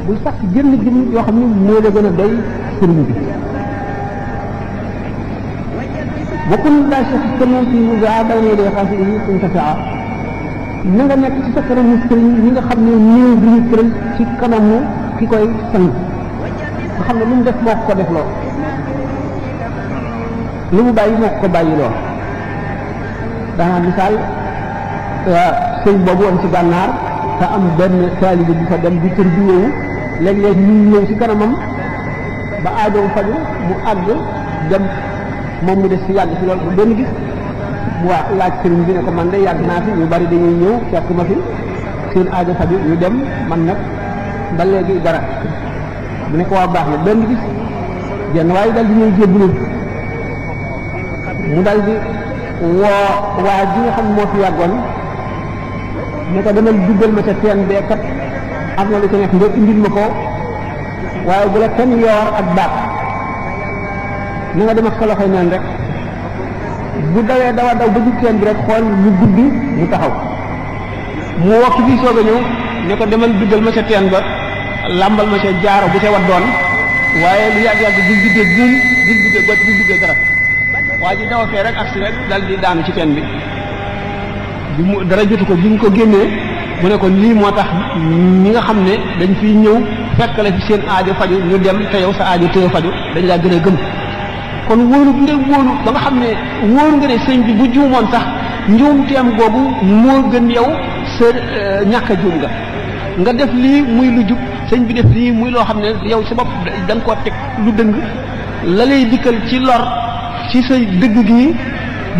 bul sàkk jënn jëmm yoo xam ne moo la gën a doy sëriñ bi bokkul daa si kanam fii mu gaa bay ne day xaasi yi suñ tafaa na nga nekk ci sa kanamu sëriñ ñi nga xam ne néew bi ñu tëral ci kanamu ki koy sang nga xam ne lu mu def moo ko def loo lu mu bàyyi moo ko bàyyi loo daanaa misaal sëñ boobu woon ci gànnaar te am benn taalibe bi fa dem di tër bi yooyu léeg-léeg ñu ñëw ci kanamam ba aajoom faju mu àgg dem moom mu des ci yàgg ci loolu bu benn gis mu waa laaj sëriñ bi ne ko man de yàgg naa fi ñu bari dañuy ñëw fekk ma fi seen aajo faju ñu dem man nag ba léegi dara mu ne ko waa baax na benn gis jenn waaye dal di ñëw jébbalu mu dal di woo waa ji nga xam moo fi yàggoon ne ko demal duggal ma ca teen bee kat am na lu ci nekk nga indil ma ko waaye bu la kenn yoor ak baat na nga dem ak sa loxoy neen rek bu dawee dawa daw ba jub teen bi rek xool mu guddi mu taxaw mu wokk bi soog a ñëw ne ko demal duggal ma ca teen ba làmbal ma ca jaaro bu ca waddoon waaye lu yàgg-yàgg bul duggee buum bul duggee goj bul duggee dara waa ji daw fee rek agsi rek dal di daanu ci teen bi bi mu dara jotu ko bi mu ko génnee mu ne ko lii moo tax ñi nga xam ne dañ fiy ñëw fekk la fi seen aajo faju ñu dem te yow sa aajo tëye faju dañ laa gën a gëm kon wóolu bi nga wóolu ba nga xam ne wóoru nga ne sëñ bi bu juumoon sax njuumteem googu moo gën yow sa ñàkk a juum nga def lii muy lu jub sëñ bi def lii muy loo xam ne yow sa bopp da nga koo teg lu dëng la lay dikkal ci lor ci sa dëgg gi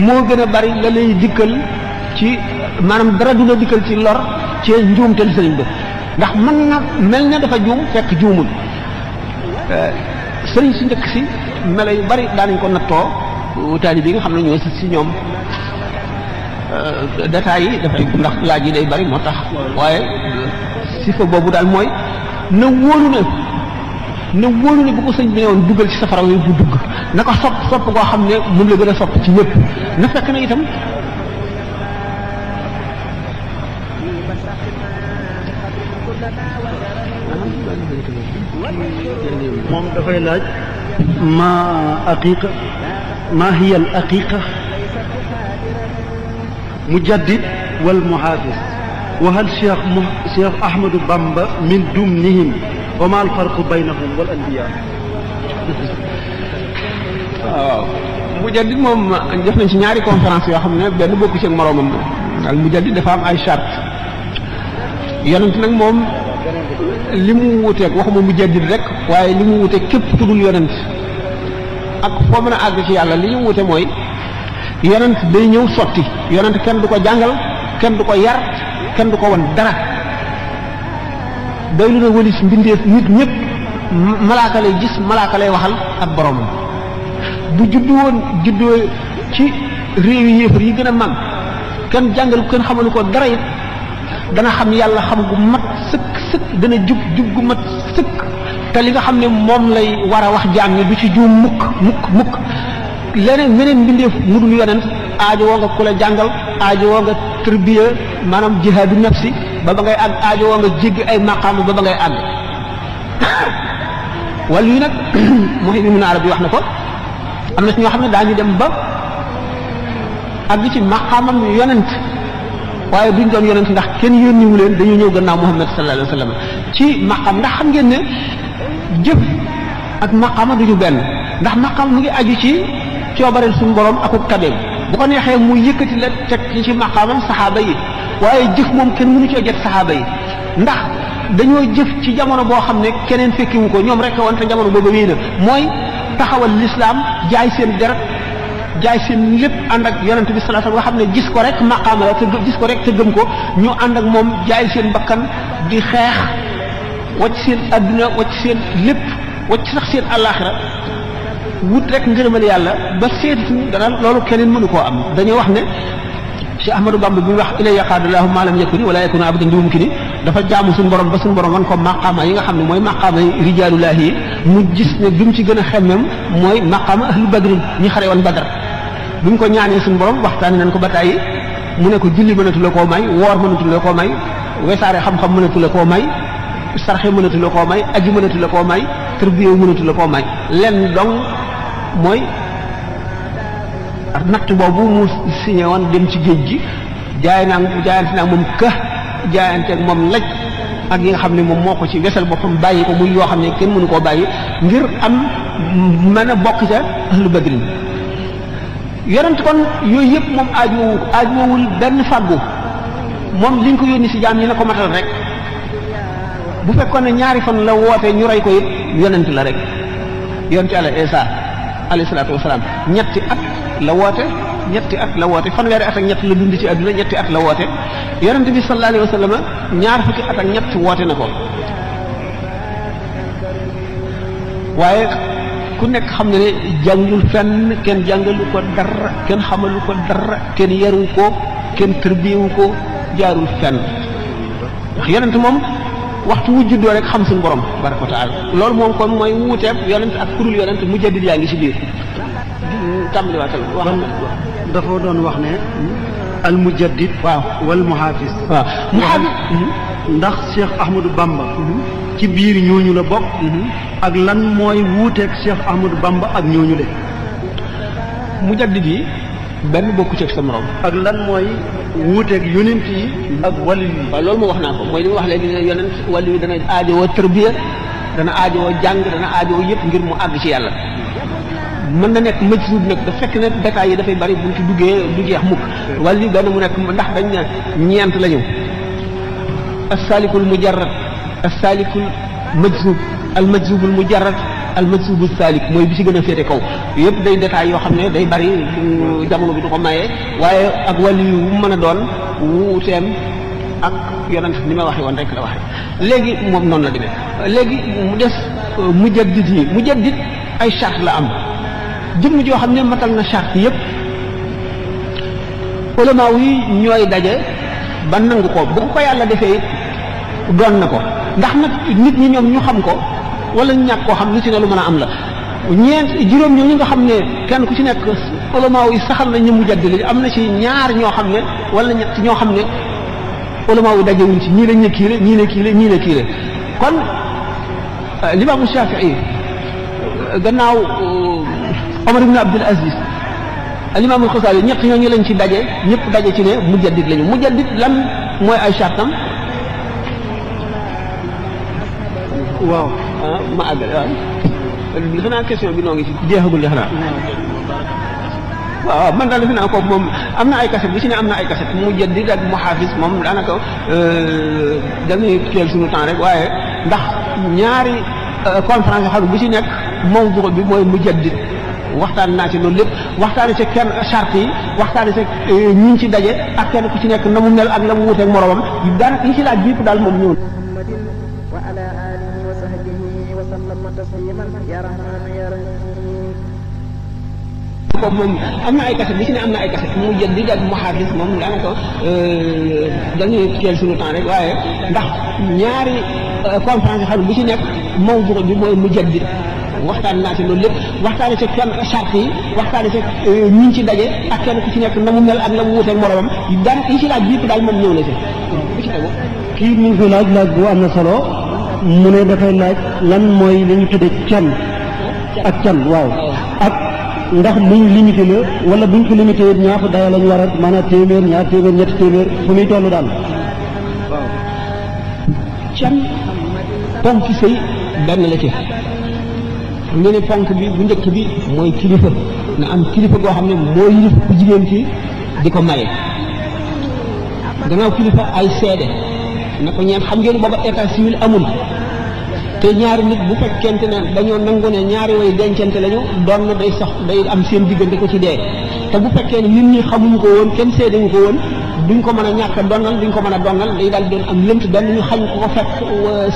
moo gën a bari la lay dikkal ci maanaam dara du la dikkal ci lor ci njuumteel sëriñ ba ndax mën na mel ne dafa juum fekk juumul sëriñ si njëkk si melo yu bari daanañ ko nattoo taali bi nga xam ne ñoo si ñoom détails yi dafay ndax laaj yi day bari moo tax waaye si fa boobu daal mooy na wóolu ne bu ko sëñ bi ne woon duggal ci safara wi bu dugg na ko sopp koo xam ne moom la gën a sopp ci ñëpp na fekk na itam moom dafay laaj ma hiya al aqiqa mujaddid wal muhafiz wa hal Cheikh Ahmadou Bamba min dumnihim wa ma al farqu baynahum wal anbiya. waaw mujaddid moom def nañ ci ñaari conférence yoo xam ne benn bokku ci ak moroomam al mujaddid dafa am ay charte yonent nag moom li mu wuteeg waxuma mujaddid rek waaye li mu wuteeg képp ku dul yonent ak foo mën a àgg ci yàlla li ñu wute mooy yonent day ñëw sotti yonent kenn du ko jàngal kenn du ko yar kenn du ko wan dara day lu na wëlis mbindeef nit ñëpp malaaka lay gis malaaka lay waxal ak boromam bu juddoo ci réew yi yéefar yi gën a mag kenn jàngal kenn xamalu ko dara it dana xam yàlla xam gu mat sëkk dana jub gu mat sëkk te li nga xam ne moom lay war a wax jaam ñi du ci juum mukk leneen meneen mbindeef mu dul yonent aajo woo nga ku la jàngal aajo woo nga tërbiya maanaam jihaadu nafsi ba ngay àgg aajo woo nga jéggi ay maqaam ba ngay àgg wala yi nag Muhyiddin Ibn Arabi wax na ko am na ci ñoo xam ne daañu dem ba àgg ci maqaamam yonent waaye duñ doon yonent ndax kenn yónniwu leen dañuy ñëw gannaaw Muhammad sallallahu alayhi wa sallam ci maqaam ndax xam ngeen ne jëf ak maqaama duñu benn ndax maqaam mu ngi aju ci coobareel suñu borom akuk tabeem bu ko neexee mu yëkkati la teg ci maqaamam saxaaba yi waaye jëf moom kenn mënu cee jot saxaaba yi ndax dañoo jëf ci jamono boo xam ne keneen fekkiwu ko ñoom rek woon te jamono boobu wéy na mooy taxawal lislaam jaay seen deret jaay seen lépp ànd ak yonent bi sallallahu alayhi wasallam nga xam ne gis ko rek maqaama la te gis ko rek te gëm ko ñu ànd ak moom jaay seen bakkan di xeex wacc seen adduna wacc seen lépp wacc sax seen àllaaxira wut rek ngërëmal yàlla ba seeti dara loolu keneen mënu koo am dañuy wax ne Cheikh Ahmadou Bamba bi wax ilay yaqaadullahu ma lam yakuni wala yakunu abadan bi mumkini dafa jaamu suñu borom ba suñu borom wan ko maqaama yi nga xam ne mooy maqaama yi rijaalullahi yi mu gis ne bi mu ci gën a xemmem mooy maqaama ahlu badrin ñi xare woon badar bi mu ko ñaanee suñu borom waxtaani nañ ko ba tàyyi mu ne ko julli mënatu la koo may woor mënatu la koo may wesaare xam-xam mënatu la koo may sarxe mënatu la koo may aji mënatu la koo may tërbiyew mënatu la koo may lenn dong mooy natt boobu mu signé woon dem ci géej gi jaayante naa moom jaayante ak moom laj ak yi nga xam ne moom moo ko ci wesal boppam bàyyi ko muy yoo xam ne kenn mënu koo bàyyi ngir am mën a bokk ca ahlu badrin yonent kon yooyu yëpp moom aajuwul benn fàggu moom liñ ko yónni si jaam ñi na ko matal rek bu fekkoon ne ñaari fan la woote ñu rey ko it yonent la rek yonent Yàlla Isa alayhi salaatu wasalaam ñetti at la woote fanweeri at ak ñett la dund ci àdduna ñetti at la woote yonent bi sallallahu alayhi wa sallam ñaar fukki at ak ñett woote na ko waaye ku nekk xam ne ne jàngul fenn kenn jàngalu ko dara kenn xamalu ko dara kenn yaru ko kenn tërbiyewu ko jaarul fenn ndax yonent moom waxtu wu juddoo rek xam suñu borom baraka wa taala loolu moom kon mooy wuuteeb yonent ak kurul yonent mujaddid yaa ngi ci biir tàmbaliwaatal wax dafa doon wax ne al mujaddid waaw wal muhafiz waaw muhafiz ndax Cheikh Ahmadou Bamba ci biir ñooñu la bokk ak lan mooy wuuteeg Cheikh Ahmadou Bamba ak ñooñu le mujaddid yi benn bokku ci ak sa morom ak lan mooy wuuteeg yonent yi ak wali yi waaw loolu moo wax naa ko mooy li mu wax léegi ne yonent wali yi dana aajowoo tërbiya dana aajowoo jàng dana aajowoo yëpp ngir mu àgg ci yàlla mën na nekk majzuub nag da fekk ne détails yi dafay bari buñ ci duggee du jeex mukk wala li benn mu nekk ndax dañ ne ñeent la ñu as-salikul mujarrad as-salikul majzuub al majzuubul mujarrad al majzuubul salik mooy bi ci gën a féete kaw yëpp day détails yoo xam ne day bari jamono bi du ko maye waaye ak wàllu yu mën a doon wuuteem ak yonent ni ma waxee woon rek la waxee léegi moom noonu la demee léegi mu des mujaddid yi mujaddid ay charte la am jëmm joo xam ne matal na charte yëpp ulama yi ñooy daje ba nangu ko bu ko yàlla defee doon na ko ndax nag nit ñi ñoom ñu xam ko wala ñu ñàkk koo xam lu ci ne lu mën a am la ñeent juróom ñooñu nga xam ne kenn ku ci nekk ulama yi saxal nañ ñu mujaddid am na ci ñaar ñoo xam ne wala ñett ñoo xam ne ulama yi dajewuñ ci ñii lañ ne kii la ñii ne kii la ñii ne kii la kon limaamu Shafii gannaaw Omar ibn Abdul Aziz al-Imaam al-Xasaali ñett ñooñu lañ ci daje ñëpp daje ci ne mujaddid lañu mujaddid lan mooy ay chartam waaw ma àggal waaw defe naa question bi noo ngi ci jeexagul defe naa waaw man daal defe naa kooku moom am na ay kaset bu ci ne am na ay kaset mujaddid ak muhaafis moom daanaka dañuy teel suñu temps rek waaye ndax ñaari conférence yoo xam ne bu ci nekk mawdu bi mooy mujaddid waxtaan naa ci loolu lépp waxtaane ci kenn charte yi waxtaane ci ñi ci daje ak kenn ku ci nekk na mu mel ak la mu wuteeg moromam daanaka yi ci laaj bi yëpp daal moom ñëw wa ala alihi wa sahbihi wa sallama tasliman ya rahman ya rahim kooku moom am na ay kaset bu ci ne am na ay kaset mujaddid ak muhaafis moom daanaka dañuy teel suñu temps rek waaye ndax ñaari conférence yoo xam ne bu ci nekk mawdu bi mooy mujaddid waxtaan naa ci loolu lépp waxtaane ci kenn charte yi waxtaane ci ñi ci daje ak kenn ku ci nekk na mu mel ak la mu wuteeg moromam daanaka yi ci laaj bi yëpp daal moom ñëw na ci bu ci tegu kii mu ngi fi laaj bu am na solo mu ne dafay laaj lan mooy li ñu tudde can ak can waaw ak ndax luñ limité la wala buñ ko limité ñaata daya lañ war a maanaam téeméer ñaar téeméer ñetti téeméer fu muy toll daal waaw can ponki sëy benn la ci ñu ne ponk bi bu njëkk bi mooy kilifa na am kilifa goo xam ne moo yilif ku jigéen ki di ko maye gannaaw kilifa ay seede na ko ñeen xam ngeen booba état civil amul te ñaari nit bu fekkente ne dañoo nangu ne ñaari way dencante lañu doon na day am seen diggante ko ci dee te bu fekkee ne nit ñi xamuñu ko woon kenn seedewuñu ko woon duñ ko mën a ñàkk a donnal duñ ko mën a donnal day daal doon am lënt benn ñu xañ ko fekk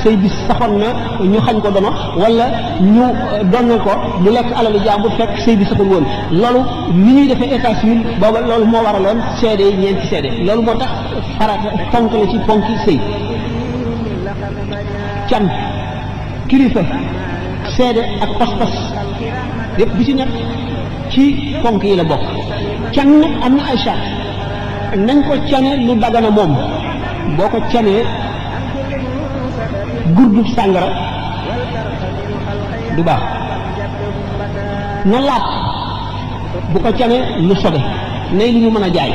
sëy bi saxoon na ñu xañ ko dono wala ñu donnal ko mu lekk alalu jàmbur fekk sëy bi saxul woon loolu ni ñuy defee état civil booba loolu moo waraloon seede yi ñeenti seede loolu moo tax farata ponk la ci ponki sëy can kilifa seede ak pas-pas yépp bi ci nekk ci ponk yi la bokk can nag am na ay charte nañ ko cane lu dagana moom boo ko canee gurdu sàngara du baax na laat bu ko canee lu sobe nay lu ñu mën a jaay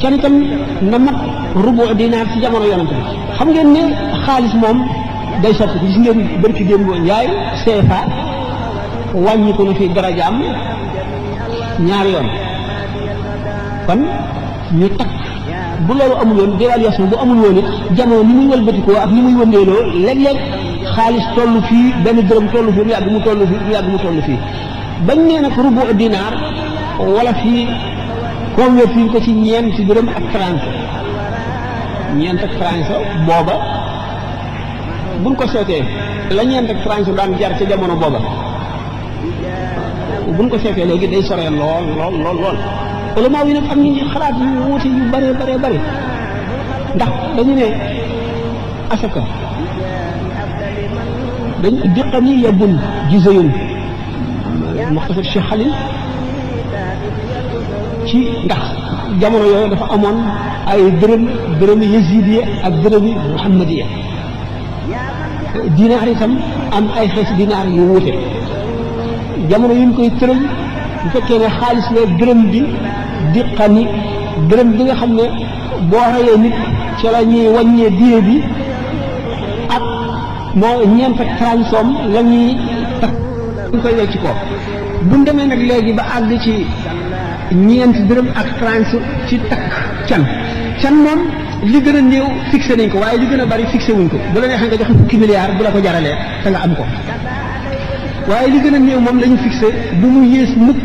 can itam na mat rubu dinaar ci jamono yonent bi xam ngeen ne xaalis moom day soppi gis ngeen bërki démb njaay CFA wàññi ko na fi darajaam ñaari yoon kon ñu takk bu loolu amul woon dévaluation bu amul woon it jamono ni muy wëlbatikoo ak ni muy wëndeeloo léeg-léeg xaalis toll fii benn dërëm toll fii mu yàgg mu toll fii mu yàgg mu toll fii bañ nee nag rubu dinaar wala fii convertir ko ci ñeenti dërëm ak 30 ñeent ak 30 booba buñ ko seetee la ñeent ak 30 daan jar ca jamono booba buñ ko seetee léegi day soree lool lool lool lool ulama yi nag am ñu xalaat yu wuute yu bare bare bare ndax dañu ne asaka dañ diqani yabun gisayun muxtasar Cheikh Khalil ci ndax jamono yooyu dafa amoon ay dërëmi yasidiya ak dërëmi muhammadiya dinaar itam am ay xeeti dinaar yu wuute jamono yu ñu koy tëral bu fekkee ne xaalis la dërëm bi diqani dërëm bi nga xam ne boo reyee nit ci la ñuy wàññee diine bi ak moo ñeent ak transom la ñuy takk ñu koy wecc ko bu ñu demee nag léegi ba àgg ci ñeenti dërëm ak 30 ci takk can moom li gën a néew fixé nañ ko waaye li gën a bari fixé wuñ ko bu la neexee nga jox fukki milliards bu la ko jaralee te nga am ko waaye li gën a néew moom la ñu fixé bu mu yées mukk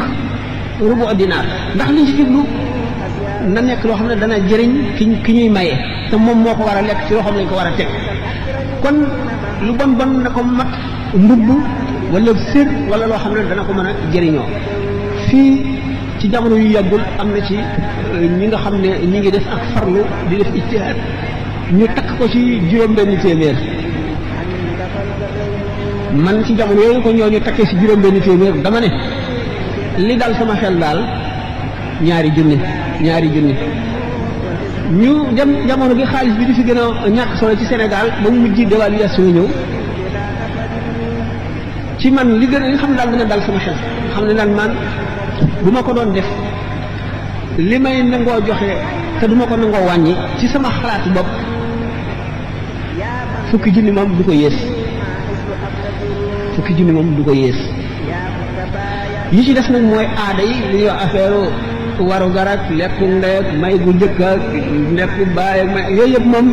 rubu dinaar ndax liñ ci jublu na nekk loo xam ne dana jëriñ ki ñuy maye te moom moo ko war a lekk ci loo xam ne lañ ko war a teg kon lu bon na ko mat mbubb wala sër wala loo xam ne dana ko mën a jëriñoo fii ci jamono yu yàggul am na ci ñi nga xam ne ñi ngi def ak farlu di def ijtihaad ñu takk ko ci juróom-benn téeméer man ci jamono yooyu ko ñoo ñu takkee ci juróom-benn téeméer dama ne li dal sama xel daal ñaari junni ñu dem jamono bi xaalis bi di fi gën a ñàkk solo ci Sénégal ba mu mujj dévaluation ñëw ci man li xam ne daal dina dal sama xel xam ne daal man bu ma ko doon def li may nangoo joxe te du ma ko nangoo wàññi ci sama xalaat bopp fukki junni moom du ko yées yi ci des nag mooy aada yi li ñuy wax affaire waru garak lekku ndey ak may gu njëkk ak lekku baay ak may yooyu yëpp moom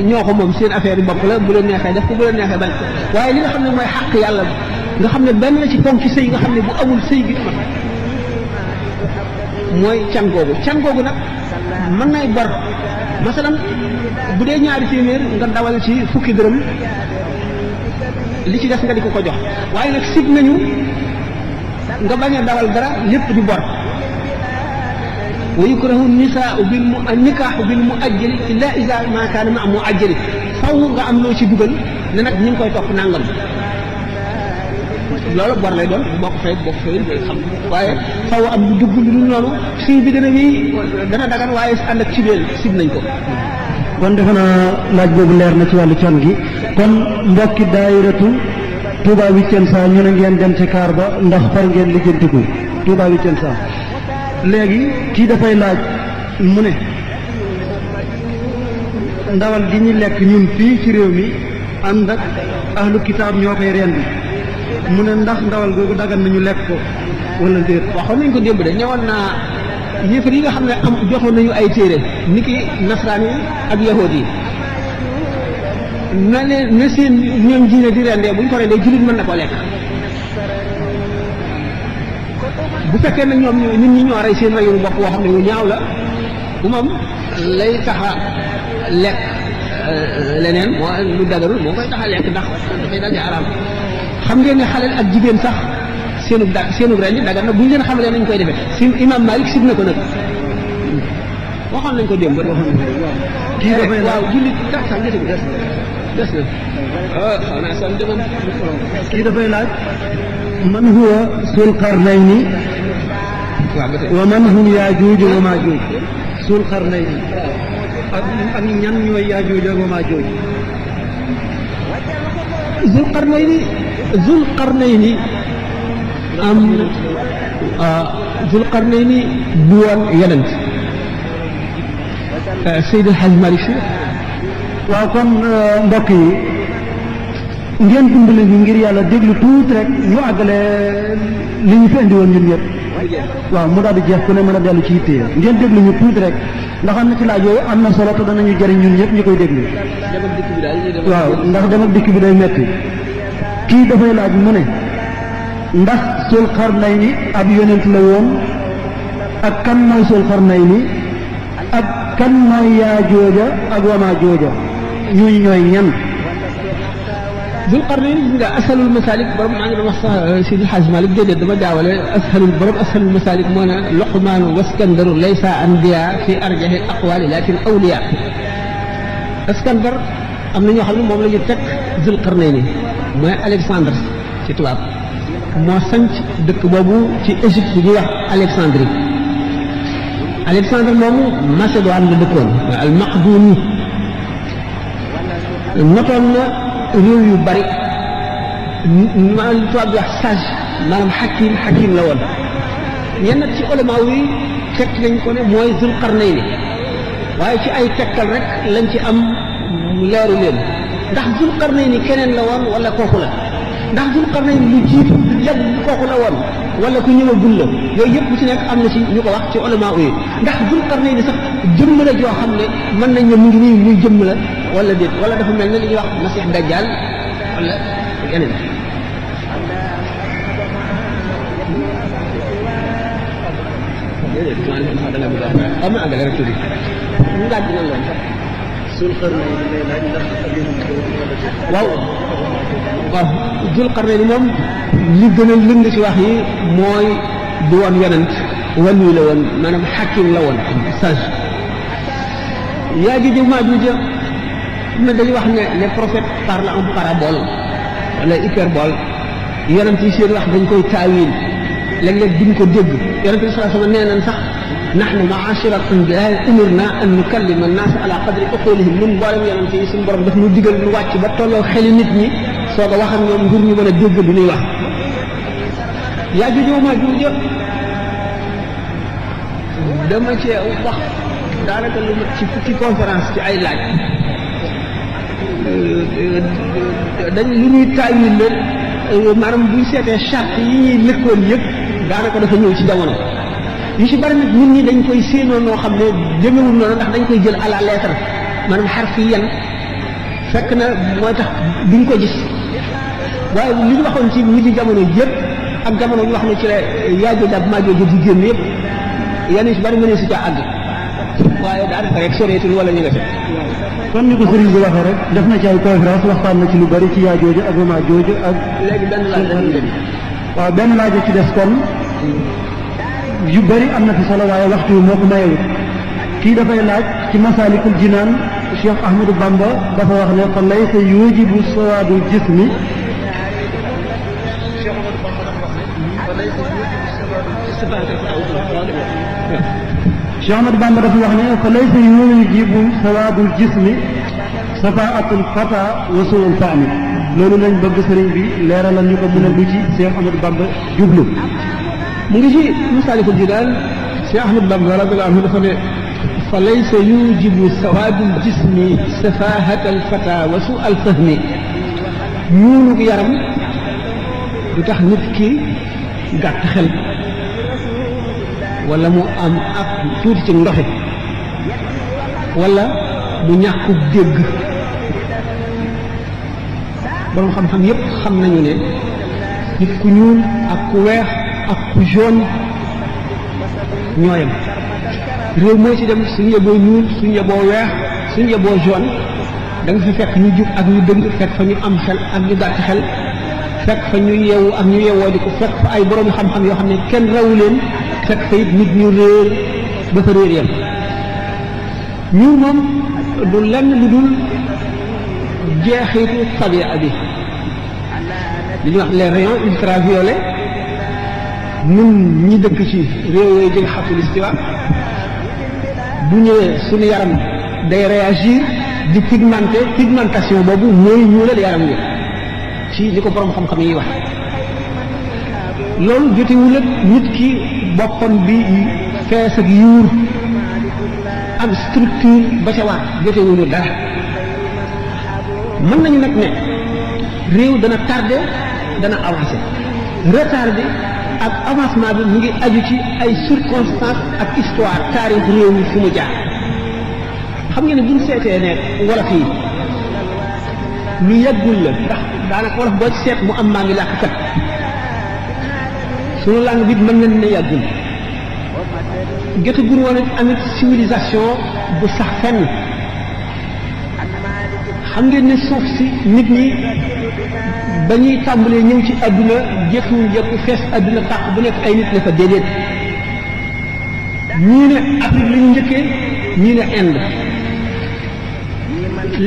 ñoo ko moom seen affaire yi bopp la bu leen neexee def ko bu leen neexee bañ ko waaye li nga xam ne mooy xàq yàlla nga xam ne benn la ci ponk ci sëy nga xam ne bu amul sëy gi ma mooy can googu nag mën nay bor masalan bu dee ñaari téeméer nga dawal ci fukki dërëm li ci des nga di ko jox waaye nag sib nañu nga bañ a dawal dara lépp di bor wa yukrahu nikaahu bil muajjali illa iza ma kaana ma muajjali faw nga am loo ci dugal ne nag ñu ngi koy topp nangam loolu bor lay doon boo ko fay day xam waaye faw am lu dugg lu noonu suy bi dana dagan waaye ànd ak cibeel sib nañ ko. kon defe naa laaj boobu leer na ci wàllu can gi kon mbokki daayiratu Touba Vicenza ñu ne ngeen dem ci kaar ba ndax far ngeen lijjantiku Touba Vicenza léegi kii dafay laaj mu ne ndawal gi ñu lekk ñun fii ci réew mi ànd ak ahlu kitaab ñoo koy rendi mu ne ndax ndawal googu dagan nañu lekk ko wala déet. waxoon nañ ko démb de ñëwoon naa yëfar yi nga xam ne am joxoon nañu ay téere niki nasraan yi ak yahood yi na leen na seen ñoom diine di rendee bu ñu ko rendee jullit mën na ko lekk bu fekkee nag ñoom nit ñi ñoo rey seen reyunu bopp woo xam ne wu ñaaw la bu moom lay taxa lekk leneen moo lu dagarul moo koy taxa lekk ndax dafay daje araam xam ngeen ne xaleel ak jigéen sax seenu rendi dagan na bu ñu leen xamalee nañ koy defee si imam Malik sib na ko nag waxoon nañ ko démb kii dafay waaw jullit tax sax njëte bi des na xanaa sam demam kii dafay laaj man huwa sul qarnayni wa man hum yaajuuj wa maajuuj sul qarnayni ak ñan ñooy yaajuuj wa maajuuj Zul Qarnayni am Zul Qarnayni du woon yonent Seydi El Hadji Malick Sy waaw kon mbokk yi ngeen dimbali ñu ngir yàlla déglu tuuti rek ñu àggale li ñu fi indi woon ñun ñëpp waaw mu daal di jeex ku ne mën a dellu ci yitte ngeen déglu ñu tuuti rek ndax am na ci laaj yooyu am na solo te danañu jëriñ ñun ñëpp ñu koy déglu waaw ndax dem ak dikk bi day metti kii dafay laaj mu ne ndax Sul Qarnayni ab yonent la woon ak kan mooy Sul Qarnayni ak kan mooy Yaajooja ak wa Maajooja ñooñu ñooy ñan Zul Qarnayni gis nga asalul masalik borom maa ngi doon wax sax Seydi El Hadji Malick déedéet dama jaawale asalul masalik moo ne Luqmaanu waskandaru laysa anbiya fi arjahi aqwali lakin awliya Iskandar am na ñoo xam ne moom la ñu teg Zul Qarnayni mooy Alexandre ci tubaab moo sanc dëkk boobu ci Égypte bi ñuy wax Alexandre moomu Macédoine la dëkkoon al Maqduni notoon na réew yu bari maanaam tubaab bi wax sage maanaam xakim la woon ñenn ci ulama yi fekk nañ ko ne mooy Zul Qarnayni waaye ci ay tegtal rek lañ ci am leeru leen ndax Zul Qarnayni keneen la woon wala kooku la ndax Dul Qarnayn lu jiitu lu yàgg kooku la woon wala ku ñëwagul la yooyu yëpp bu ci nekk am na ci ñu ko wax ci ulama yi ndax Dul Qarnayn sax jëmm la joo xam ne mën nañ ne mu ngi nii muy jëmm la wala déet wala dafa mel ne li ñuy wax Masih Dajjal wala yeneen. déedéet da nga bëgg a wax xam nga àggale rek tuuti ñu laaj dina loon sax. Dul Qarnayn lay laaj ndax waaw Dul Qarnayn moom li gën a lëng ci wax yi mooy du woon yonent wàllu la woon maanaam xakim la woon sage Yaajuuj ak Maajuuj na dañuy wax ne les prophètes parlent en parabole wala hyperbole yonent yi seen wax dañ koy taawil léeg-léeg duñ ko dégg yonent bi sallallahu alayhi wa sallam nee nañ sax nahnu ma'ashira al-anbiyaa umirna an nukallima an-naas ala qadri uqulihim ñun mboolem yonent yi suñu borom daf ñu digal ñu wàcc ba tolloo xeli nit ñi soog a wax ak ñoom ngir ñu mën a dégg lu ñuy wax. Yaajuuj ak Maajuuj dama cee wax daanaka lu mat ci fukki conférence ci ay laaj dañ lu ñuy taawil la maanaam buñ seetee charte yi ñuy lëkkoon yëpp daanaka dafa ñëw ci jamono yu ci bari nag nit ñi dañ koy séenoo noo xam ne demewul noonu ndax dañ koy jël à la lettre maanaam xarfiyan fekk na mooy tax duñ ko gis waaye li ñu waxoon ci mujj jamono yëpp ak jamono ñu wax ne ci la Yaajuuj ak Maajuuj di génn yëpp yenn yu ci bari mënee si caa àgg waaye daanaka rek soreetul wala ñu nga fi. kon ni ko sëriñ bi waxee rek def na ci ay conférence waxtaan na ci lu bari ci Yaajuuj ak Maajuuj ak. léegi benn laaj la ñuy dem. waaw benn laaj ci des kon yu bari am na fi solo waaye waxtu wi moo ko mayewut kii dafay laaj ci Masaalikul Jinaan Cheikh Ahmadou Bamba dafa wax ne fa laysa yujibu sawaadul jismi. Cheikh Ahmadou Bamba dafa wax ne fa laysa yujibu sawaadul jismi safaatul fata wa suul fahmi loolu lañ bëgg sëriñ bi leeralal ñu ko mën a lu ci Cheikh Ahmadou Bamba jublu. mu ngi ci Masaalikul Jinaan Cheikh Ahmadou Bamba radiyallahu anhu dafa ne fa laysa yujibu sawaadul jismi safaahatal fata wa suul fahmi ñuulug yaram du tax nit ki gàtt xel wala mu am ak tuuti ci ndoxe wala mu ñàkku dégg borom xam-xam yépp xam nañu ne nit ku ñuul ak ku weex ak ku jaune ñooyam réew moo ci dem suñu yeboo ñuul suñu yeboo weex suñu yeboo jaune da nga fi fekk ñu jub ak ñu dëng fekk fa ñu am xel ak ñu gàtt xel fekk fa ñu yeewu ak ñu yeewoo di ko fekk fa ay borom xam-xam yoo xam ne kenn rawu leen fekk fa it nit ñu réer ba fa réer yam ñuul moom du lenn lu dul jeexitu tabia bi li ñuy wax les rayons ultraviolets ñun ñi dëkk ci réew yooyu jël xatul istiwa bu ñëwee suñu yaram day réagir di pigmentation boobu mooy ñuulal yaram wi ci li ko borom xam-xam yi wax loolu jotewul ak nit ki boppam bi fees ak yuur am structure ba ca war jotewuñu dara mën nañu nag ne réew dana tardé dana avancé retardé ak avancement bi mu ngi aju ci ay circonstances ak histoire taarix réew mi fu mu jaar xam nga ne buñ seetee ne wolof yi lu yàggul la ndax daanaka wolof boo ci seet mu am maa ngi làkk kat sunu langue bi mën nañ ne yàggul jotaguñ woon amit civilisation bu sax fenn xam ngeen ne suuf si nit ñi ba ñuy tàmbalee ñëw ci àdduna jékku fees àdduna tàq bu nekk ay nit ne fa déedéet ñii ne Afrique la ñu njëkkee ñii ne Inde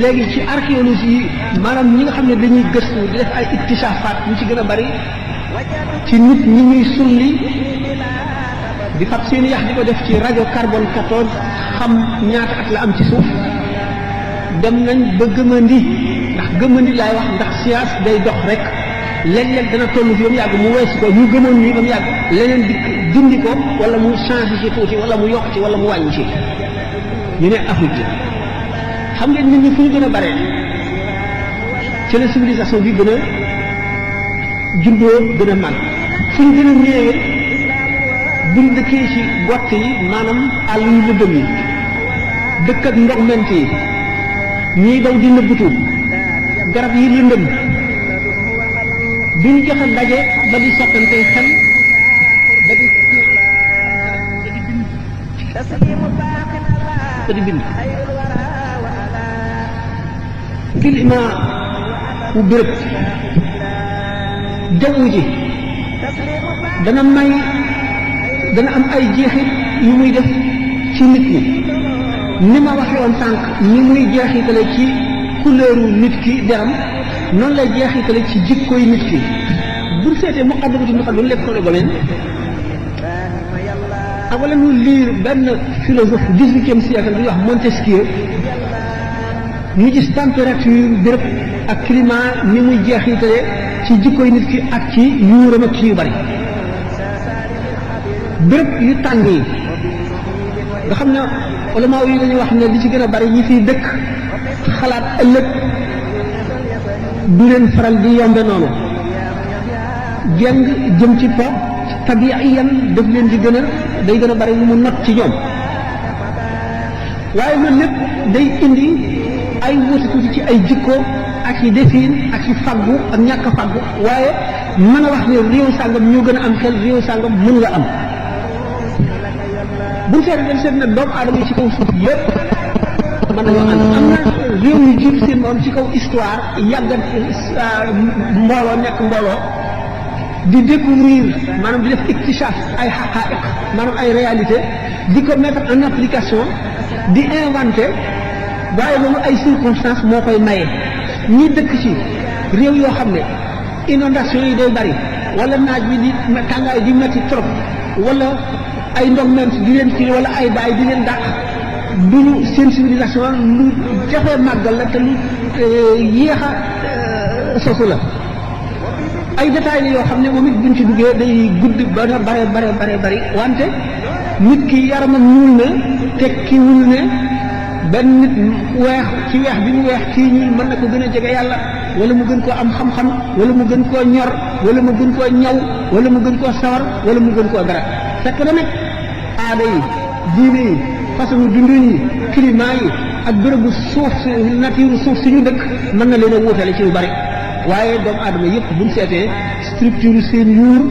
léegi ci archéologie yi maanaam ñi nga xam ne dañuy gëstu di def ay iktisaafaat ñu ci gën a bari ci nit ñi ñuy sulli di fab seen yax di ko def ci rajo carbone 14 xam ñaata at la am ci suuf dem nañ ba gëmandi ndax gëmandi laay wax ndax science day dox rek léeg-léeg dana toll fi ba mu yàgg mu weesu ko ñu gëmoon nii ba mu yàgg leneen di dindi ko wala mu changé ci tuuti wala mu yokk ci wala mu wàññi ci ñu ne Afrique la xam ngeen nit ñi fu ñu gën a bare ci la civilisation bi gën a juddoo gën a màgg fu ñu gën a néewee buñ dëkkee ci gott yi maanaam àll yu lëndëm yi dëkk ak ndox ment yi ñiy daw di nëbbutu garab yi lëndëm duñ joxe daje ba di soppante xel ba di bind climat bu béréb jaww ji dana am ay jeexit yu muy def ci nit ñi ni ma waxee woon sànq ni muy jeexitale ci couleuru nit ki deram noonu lay jeexitale ci jikkoy nit ki buñ seetee muqaddamatul muqaddam lépp ko domaine ak wala ñu lire benn philosophe 18e siècle bi ñuy wax Montesquieu ñu gis température béréb ak climat ni muy jeexitale ci jikkoy nit ki ak ci yuuram ak ci yu bari béréb yu tàng yi nga xam ne ulama yi dañuy wax ne li ci gën a bari ñi fiy dëkk xalaat ëllëg du leen faral di yombe noonu jeng jëm ci po tabiiyan daf leen di day gën a bari lu mu not ci ñoom waaye loolu lépp day indi ay wuute tuuti ci ay jikko ak i defin ak i faggu ak ñàkk a faggu waaye mën a wax ne réew sàngam ñoo gën a am xel réew sàngam mën nga am buñ seet nag doomu aadama yi ci kaw suuf yëpp mën nañoo ànd am na réew yu jiitu seen moom ci kaw histoire yàggat mbooloo nekk mbooloo di découvrir maanaam di def iktishaaf ay xaqaa'iq maanaam ay réalité di ko mettre en application di inventer waaye loolu ay circonstances moo koy maye ñi dëkk ci réew yoo xam ne inondation yi day bari wala naaj bi di tàngaay di metti trop wala ay ndogment di leen kii wala ay daay di leen dàq duñu seen civilisation lu jafee màggal la te lu yéex a sosu la ay détails yoo xam ne moom it buñ ci duggee day gudd ba bari wante nit ki yaramam ñuul na tekkiwul ne benn nit weex ci weex bi mu weex kii ñuul mën na ko gën a jege yàlla wala mu gën koo am xam-xam wala mu gën koo ñor wala mu gën koo ñaw wala mu gën koo sawar wala mu gën koo dara fekk na nag aada yi diine yi façon dundin yi climat yi ak bërëbu suuf si nature suuf si ñu dëkk mën na leen a wutale ci lu bari waaye doomu aadama yëpp buñ seetee structure seen yuur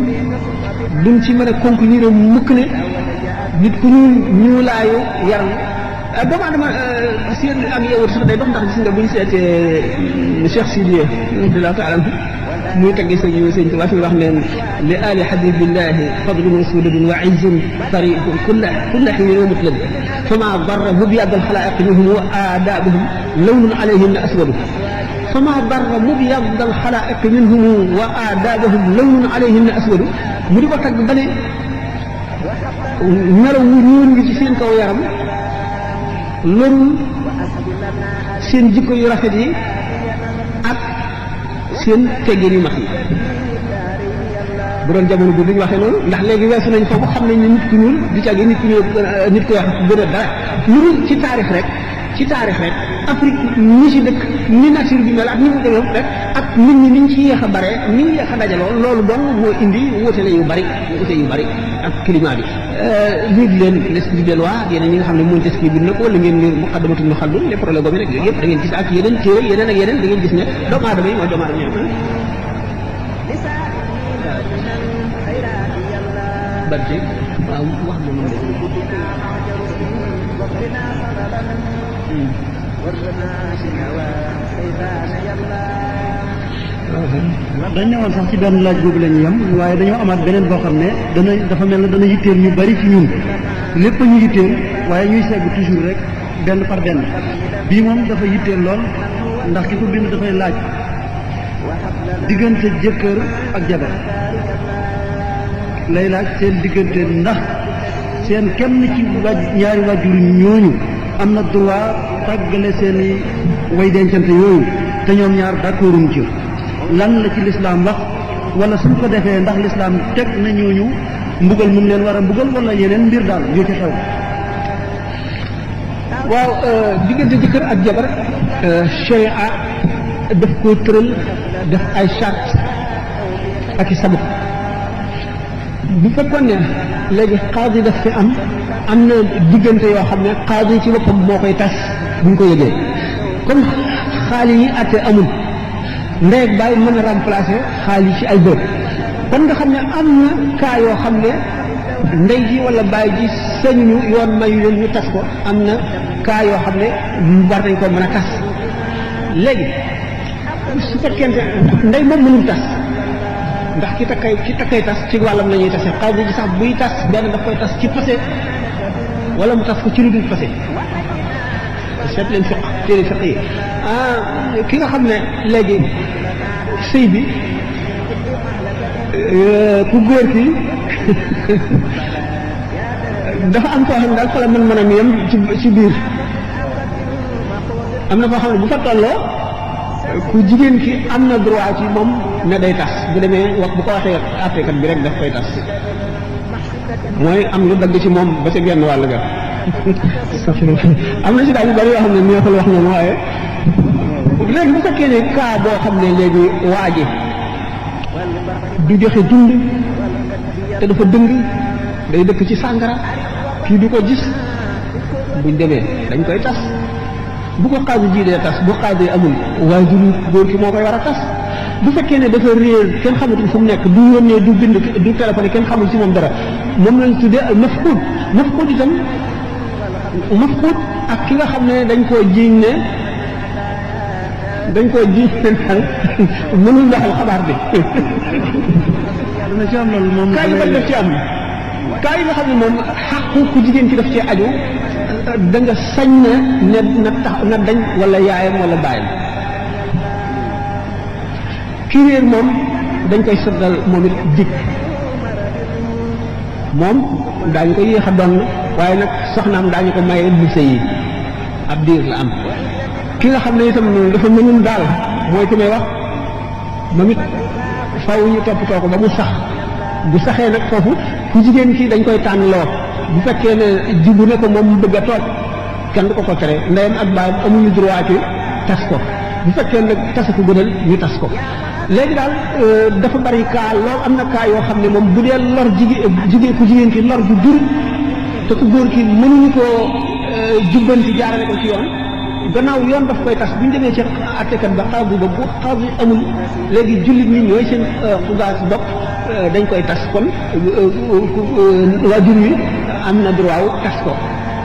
duñ ci mën a conclure mukk ne nit ku ñuulaayu yaram doomu aadama seen ak yow sax day dox ndax gis nga buñ seetee Cheikh Sidiye radiyallahu ta'ala anhu muy tagge sëñ Tuubaa fi wax ne li ali habibillahi fadlun wa suudun wa izzun tariqun kulla hiin wa mutlab fama darra mubyad al-khalaiq minhum wa aadabuhum lawnun alayhinna aswadu fama darra mubyad al-khalaiq minhum wa aadabuhum lawnun alayhinna aswadu mu di ko tagg ba ne melaw wu ñuul ngi ci seen kaw yaram lorul seen jikko yu rafet yi ak seen teggin yu mat yi bu doon jamono bi duñ waxee noonu ndax léegi weesu nañ foofu xam nañ ne nit ku ñuul di càgge nit ku ñuul nit ku wax gën a dara lu dul ci taarix rek Afrique ñi ci dëkk ni nature bi mel ak ni mu demee rek ak nit ñi niñ ci yéex a bare ni ñu yéex a dajaloo loolu dong moo indi wuute yu bari ak climat bi lii di leen l'esprit de loi yeneen ñi nga xam ne Montesquieu bind na ko wala ngeen ngir muqaddamatul muxaddam les problèmes boobu rek yooyu yëpp da ngeen gis ak yeneen téere yeneen ak yeneen da ngeen gis ne doomu aadama yi mooy doomu aadama yi bante waaw wax na moom dañ ne woon sax ci benn laaj boobu la ñu yem waaye dañoo amaat beneen boo xam ne dafa mel ne dana yitteel ñu bari ci ñun lépp ñu yitteel waaye ñuy segg toujours rek benn par benn bii moom dafa yitteel lool ndax ki ko bind dafay laaj diggante jëkkër ak jabar lay laaj seen diggante ndax seen kenn ci ñaari wàjjur ñooñu am na droit tàggale seeni way dencante yooyu te ñoom ñaar d'accorduñ ci lan la ci lislaam wax wala suñ ko defee ndax lislaam teg na ñooñu mbugal mu leen war a mbugal wala yeneen mbir daal yoo ci xew. waaw diggante jëkkër ak jabar sharia daf koo tëral def ay charte ak i sabab bu fekkoon ne léegi qaadi daf fi am na diggante yoo xam ne qaadi ci boppam moo koy tas buñ ko yëgee comme xaali yi atte amul ndey ak baay mën a remplacer xaali ci ay bët kon nga xam ne am na cas yoo xam ne ndey ji wala baay ji sañuñu yoon mayu leen ñu tas ko am na cas yoo xam ne war nañ ko mën a tas léegi su fekkente ndey moom mënul tas ndax ki takkay tas ci wàllam la ñuy tase xaw ji sax buy tas benn daf koy tas ci passé wala mu tas ko ci lu dul passé seet leen fiq téere fiq yi ki nga xam ne léegi sëy bi ku góor ki dafa am koo xam ne daal fa la mën a yem ci biir am na foo xam ne bu fa tolloo ku jigéen ki am na droit ci moom ne day tas bu demee wax bu ko waxee àttekat bi rek daf koy tas mooy am lu dagg ci moom ba ca genn wàll ga am na si daal yu bari yoo xam ne neexul wax noonu waaye léegi bu fekkee ne cas boo xam ne léegi waa ji du joxe dund te dafa dëng day dëkk ci sàngara kii du ko gis buñ demee dañ koy tas bu ko xaadi ji dee tas bu xaadi amul waajur góor ki moo koy war a tas bu fekkee ne dafa réer kenn xamatul fu mu nekk du yónnee du bind du téléphoné kenn xamul ci moom dara moom lañ tuddee mafquud itam mafquud ak ki nga xam ne dañ koo jiiñ ne daal mënul doxal xabaar bi dana ci am loolu moom kaa yi ba daf ci am kaa yi nga xam ne moom xàqu ku jigéen ki daf ci aju da nga sañ na dañ wala yaayam wala baayam ki réer moom dañ koy sëddal moom it dikk moom daañu ko yéex a doon waaye nag soxnaam daañu ko maye bu sëy yi ab diir la am ki nga xam ne itam dafa mënul daal mooy ki may wax moom it faw ñu toppatoo ko ba mu sax bu saxee nag foofu ku jigéen ki dañ koy tànn loo bu fekkee ne jibu ne ko moom mu bëgg a toog kenn du ko ko tere ndeyam ak baayam amuñu droit ci tas ko bu fekkee nag tasa ko gënal ñu tas ko léegi daal dafa bari kaa lool am na kaa yoo xam ne moom bu dee lor jigéen ku jigéen ki lor ju jur te ku góor ki mënuñu koo jubbanti jaarale ko ci yoon gannaaw yoon daf koy tas bu ñu demee ci attekat ba xaw ba bu xaw bi amul léegi jullit ñi ñooy seen xugaas bopp dañ koy tas kon waajur wi am na droit wu tas ko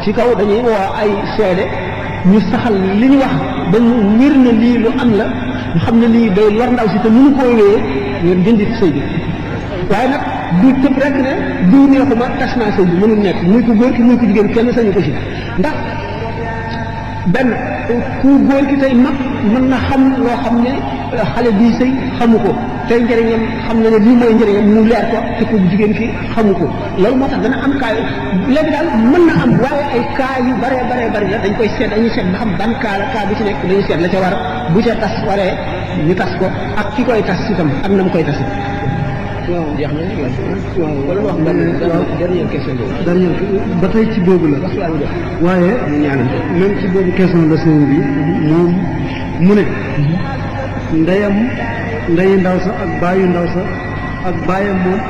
ci kaw dañuy woo ay seede ñu saxal li ñu wax ba mu wér na lii lu am la ñu xam ne lii day lor ndaw si te mënu koo wéyee ngeen dindi sëy bi waaye nag du tëb rek ne du neexuma tas naa sëy bi mënul nekk muy ko góor ki muy ko jigéen kenn sañu ko si ndax benn ku góor ki tey mag mën na xam loo xam ne xale bii sëy xamu ko tey njëriñam xam na ne lii mooy njëriñam mu leer ko te ku jigéen ki xamu ko loolu moo tax dana am kaa léegi daal mën na am waaye ay kaa yu bare la dañ koy seet dañuy seet ba xam ban kaa la kaa bi ci nekk dañuy seet la ca war bu ca tas waree ñu tas ko ak ki koy tas itam ak na mu koy tas waaw jeex na waaw wala wax dernière question ba tey ci boobu la waaye même ci boobu question la sëñ bi moom mu ne ndeyi ndaw sa ak baayu ndaw sa ak baayam moom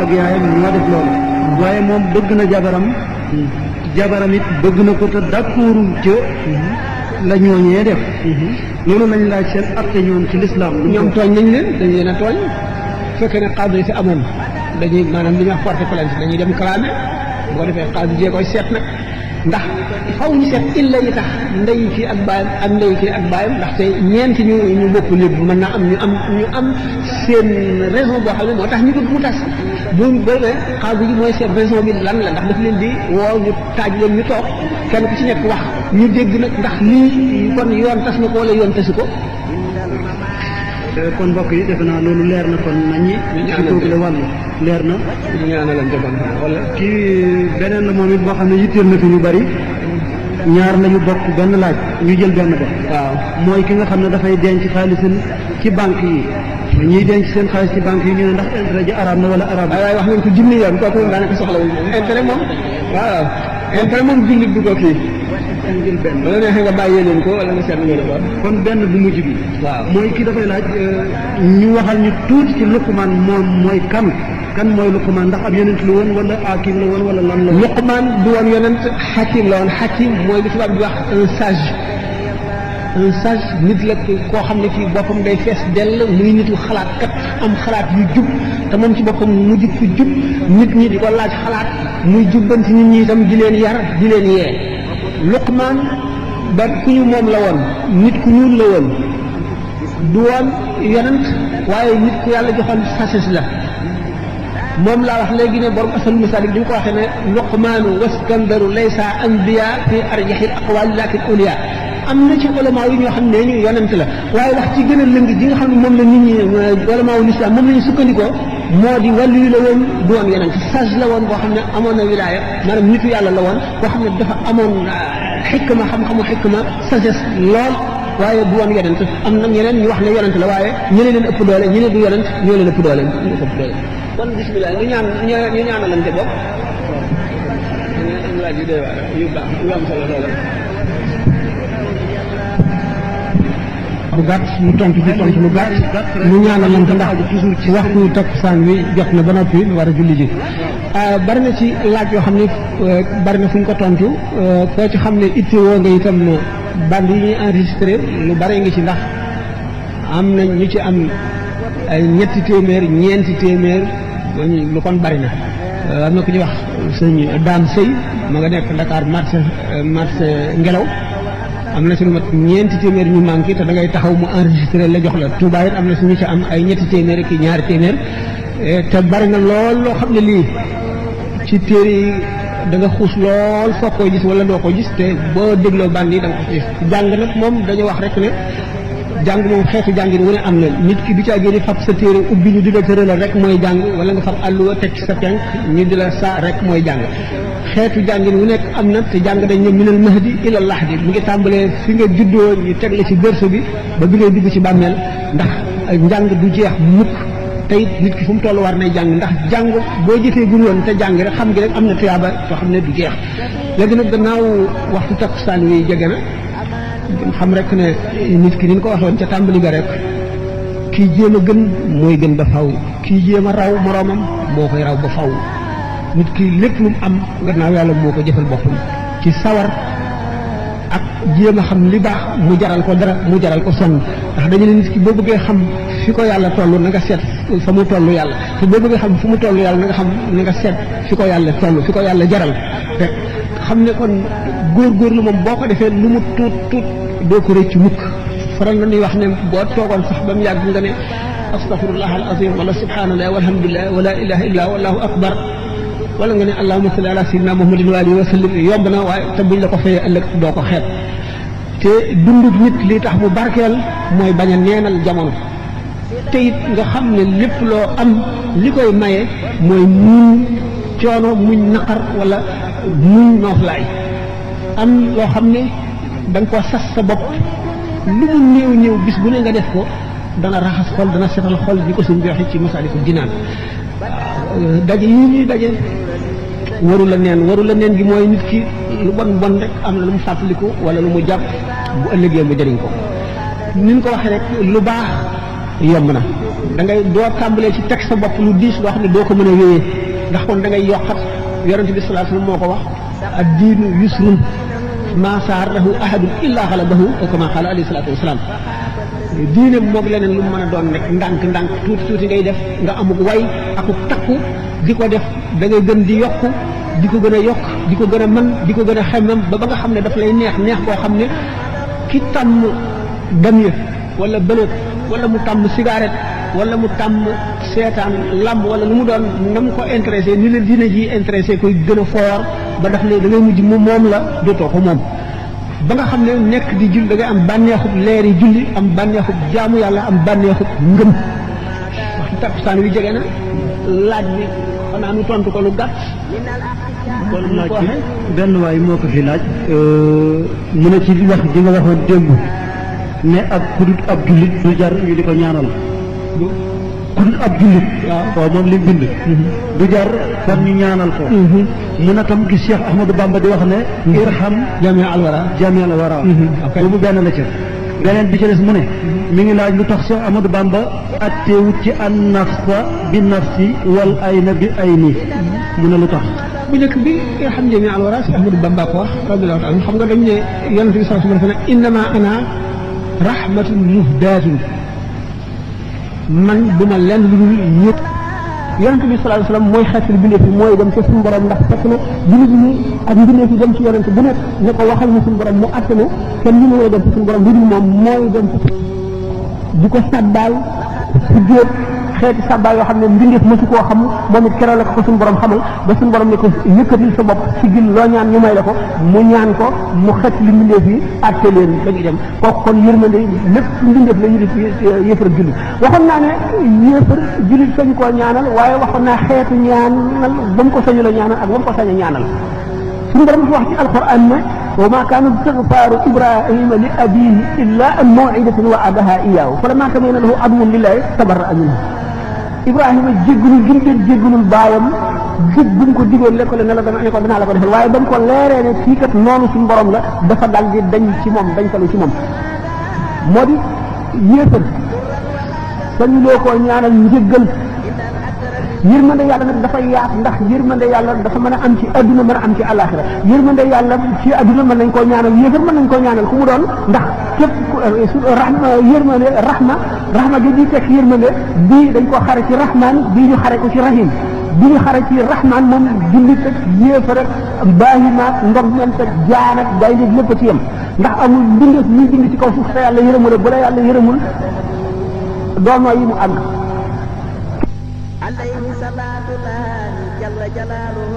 ak yaayam ñoo def loolu waaye moom bëgg na jabaram it bëgg na ko te d'accordul ca la ñooñee def loolu lañ laaj seen atte ñoom ci lislaam ñoom tooñ nañ leen dañ leen a tooñ fekkee ne xaadi si amoon dañuy maanaam li ñuy wax porte plainte dañuy dem clamé boo defee xaadi jee koy seet nag ndax faw ñu seet illa yi tax ndey kii ak baayam ak ndey kii ak baayam ndaxte ñeenti ñu bokk lépp mën naa am ñu am seen raison boo xam ne moo tax ñu bëgg mu tas bu bëre xaadi ji mooy seen raison bi lan la ndax daf leen di woo ñu taaj leen ñu toog kenn ku ci nekk wax ñu dégg nag ndax lii kon yoon tas na ko wala yoon tasu ko kon mbokk yi defe naa loolu leer na kon nañi ci kooku la wàll leer na ñu ñaanalante kon wala kii beneen la moom it boo xam ne yitteel na fi ñu bari ñaar lañu bokk benn laaj ñu jël benn ba waaw mooy ki nga xam ne dafay denc xaalisam ci banque yi ñuy denc seen xaalis ci banque yi ñu ne ndax intérêt ji arabe na wala arabe waaye wax nañ ko junni yoon kooku daanaka soxla wu intérêt moom waaw intérêt moom jullit du ko kii ñu jël benn. wala neexee nga bàyyee leen ko wala nga seet nga defoon. kon benn bu mujj bi. waaw mooy kii dafay laaj ñu waxal ñu tuuti ci Luqmaan moom mooy kan mooy Luqmaan ndax ab yonent la woon wala hakim la woon wala lan la woon. Luqmaan du woon yonent hakim la woon hakim mooy li tubaab di wax un sage nit la koo xam ne kii boppam day fees dell muy nitu xalaat kat am xalaat yu jub te moom ci boppam mu jub fu jub nit ñi di ko laaj xalaat muy jubbanti nit ñi itam di leen yar di leen yee. Luqmaan ba ku ñu moom la woon nit ku ñuul la woon du woon yonent waaye nit ku yàlla joxoon sagesse la moom laa wax léegi ne borom asal misaalik di nga ko waxee ne Luqmaanu waskandaru laysa anbiya fi arjahil aqwaali lakin awliya am na ci ulama yi ñoo xam ne ñu yonent la waaye wax ci gën a lëng ji nga xam ne moom la nit ñi ulama wu lislaam moom la ñu sukkandikoo moo di wàllu la woon du woon yonent sage la woon boo xam ne amoon na wilaaya maanaam nitu yàlla la woon boo xam ne dafa amoon xikma xam-xamu xikma sagesse lool waaye du woon yonent am na ñeneen ñu wax ne yonent la waaye ñu leen ëpp doole ñu ne du yonent ñoo leen ëpp doole kon bismillah ñu ñaanalante bopp laaj yu doy waar yu baax yu am solo lool bu gàtt mu tontu ci tontu lu gàtt mu ñaanalante ndax toujours ci waxtu takkusaan wi jot na ba noppi war a julli ji bari na ci laaj yoo xam ne bari na fu ñu ko tontu foo ci xam ne itte woo nga itam band yi ñuy enregistré lu bari ngi ci ndax am na ñu ci am ay ñetti téeméer ñeenti téeméer lu kon bari na am na ku ñuy wax sëñ Dame Sey ma nga nekk Dakar marché ngelaw am na si lu mat ñeenti téeméer ñu manqué te da ngay taxaw mu enregistré la jox la Touba it am na si ñu ci am ay ñetti téeméer ki ñaari téeméer te bari na lool loo xam ne lii ci téere yi da nga xuus lool foog koy gis wala doo ko gis te boo dégloo band yi da nga ko gis jàng nag moom dañu wax rek ne jàng moom xeetu jàngin wu ne am na nit ki du caa génne fab sa téere ubbi ñu di la tëralal rek mooy jàng wala nga fab àlluwa teg ci sa penk ñu di la saa rek mooy jàng xeetu jàngin wu nekk am na te jàng dañ ne minal mahdi ila lahdi mu ngi tàmbalee fi nga juddoo ñu teg la ci berceau bi ba bi ngay dugg ci bàmmeel ndax njàng du jeex mukk te it nit ki fu mu toll war nay jàng ndax jàng boo jëfee gul woon te jàng rek xam ngi rek am na tuyaaba soo xam ne du jeex léegi nag gannaaw waxtu takkusaan wi jege na xam rek ne nit ki ni ñu ko waxoon ca tàmbali ga rek kii jéem a gën mooy gën ba faw kii jéem a raw moroomam moo koy raw ba faw nit ki lépp lu mu am gannaaw yàlla moo ko jëfal boppam ci sawar ak jéem a xam li baax mu jaral ko dara mu jaral ko sonn ndax dañu ne nit ki boo bëggee xam fi ko yàlla toll na nga seet fa mu toll yàlla te boo bëggee xam fu mu toll yàlla na nga xam na nga seet fi ko yàlla toll fi ko yàlla jaral te xam ne kon góorgóorlu moom boo ko defee lu mu tuut tuut doo ko rëcc mukk faral na ñuy wax ne boo toogoon sax ba mu yàgg nga ne astaghfirullah al azim wala subhanallah walhamdulillah wala ilaha illa wallahu akbar wala nga ne allahumma salli ala sayyidina muhammadin wa alihi wa sallim yomb na waaye te buñ la ko fayee ëllëg doo ko xeeb te dundub nit li tax mu barkeel mooy bañ a neenal jamono te it nga xam ne lépp loo am li koy maye mooy muñ coono muñ naqar wala muñ nooflaay am loo xam ne da nga ko sas sa bopp lu mu néew néew bis bu ne nga def ko dana raxas xol dana setal xol bi ko suñ joxe ci Masaalikul Jinaan daje yi ñuy daje waru la neen gi mooy nit ki lu bon bon rek am na lu mu fàttaliku wala lu mu jàpp bu ëllëgee mu jëriñ ko ni ñu ko waxee rek lu baax yomb na da ngay doo tàmbalee ci teg sa bopp lu diis loo xam ne doo ko mën a wéyee ndax kon da ngay yokkat yonente bi sallallahu alayhi wasallam moo ko wax ad diinu yusrun ma saarahu ahadun illa xalabahu kama qaala alayhi salaatu wasalaam diine moog leneen lu mu mën a doon rek ndànk tuuti tuuti ngay def nga amuk way akuk takku di ko def da ngay gën di yokku di ko gën a yokk di ko gën a mën di ko gën a xemmem ba nga xam ne daf lay neex boo xam ne ki tàmm damye wala bëlët wala mu tàmm cigarette wala mu tàmm seetaan lamb wala lu mu doon na mu ko intéressé ni la diine ji intéressé koy gën a foor ba daf lay da ngay mujj mu moom la dootoo ko moom ba nga xam ne nekk di julli da ngay am bànneexub leeri julli am bànneexub jaamu yàlla am bànneexub ngëm waxtu takkusaan wi jege na laaj bi xanaa nu tontu ko lu gàtt kon laaj bi benn waay moo ko fi laaj mu ne ci wax di nga waxoon démb ne ak kudut ab jullit du jar ñu di ko ñaanal kun ab jullit waaw moom li mu bind du jar kon ñu ñaanal ko mu ne tam gis Cheikh Ahmadou Bamba di wax ne irham jami alwara boobu benn la ca beneen bi ci des mu ne mi ngi laaj lu tax Cheikh Ahmadou Bamba atteewut ci an nafsa bi nafsi wal ayna bi ayni mu ne lu tax bu njëkk bi irham jami alwara si Ahmadou Bamba ko wax radiyallahu ta'ala xam nga dañ ne yonent bi sallallahu alayhi wa sallam innama ana rahmatun muhdatun man duma lenn lu dul ñëpp yonent bi sallallahu alayhi wa sallam mooy xeetal bindeef yi mooy dem ca suñu borom ndax fekk na jullit ñi ak mbindeef yi dem ci yonent bu nekk ne ko waxal ñu suñu borom mu atte ne kenn ñu mën a dem ci suñu borom lu dul moom mooy dem ci di ko sàbbaal si jóot xeeti sàbbaal yoo xam ne mbindeef mësu koo xam moom it keroog la ko suñu borom xamal ba suñu borom ne ko yëkkatil sa bopp si gil loo ñaan ñu may la ko mu ñaan ko mu xet li mbindeef yi atte leen dañuy dem kooku kon yërmande lépp mbindeef la ñu def yëfar ak jullit waxoon naa ne yëfar jullit sañu koo ñaanal waaye waxoon naa xeetu ñaanal ba mu ko sañu la ñaanal ak ba mu ko sañ a ñaanal suñu borom dafa wax ci alquran ne wa ma kaana istigfaaru ibrahima li abihi illa an maw'idatin wa'adaha iyyahu falamma tabayyana lahu adwun lillahi tabarra'a minhu Ibrahima jéggalul gi mu doon jéggalul baayam dig bu mu ko digoon lekk ne la danaa la ko defal waaye ba mu ko leeree ne fii kat noonu suñu borom la dafa dal di dañ ci moom dañ talu ci moom moo di yéefar sañu loo koo ñaanal njëggal yërmande yàlla nag dafa yaat ndax yërmande yàlla dafa mën a am ci adduna mën a am ci àllaaxira yërmande yàlla ci adduna mën nañ koo ñaanal yéefar mën nañ koo ñaanal ku mu doon ndax képp rahma yërmande rahma ji di teg yërmande bii dañ koo xare ci rahman bii ñu xare ko ci rahim bi ñu xare ci rahman moom jullit ak yéefar ak baahimaak ndogment ak jaan ak day léegi lépp ci yem ndax amul mbindeef ñuy bind ci kaw suuf te yàlla yërëmul bu la yàlla yërëmul doonoo yi mu àgg عليه صلاة الله جل جلاله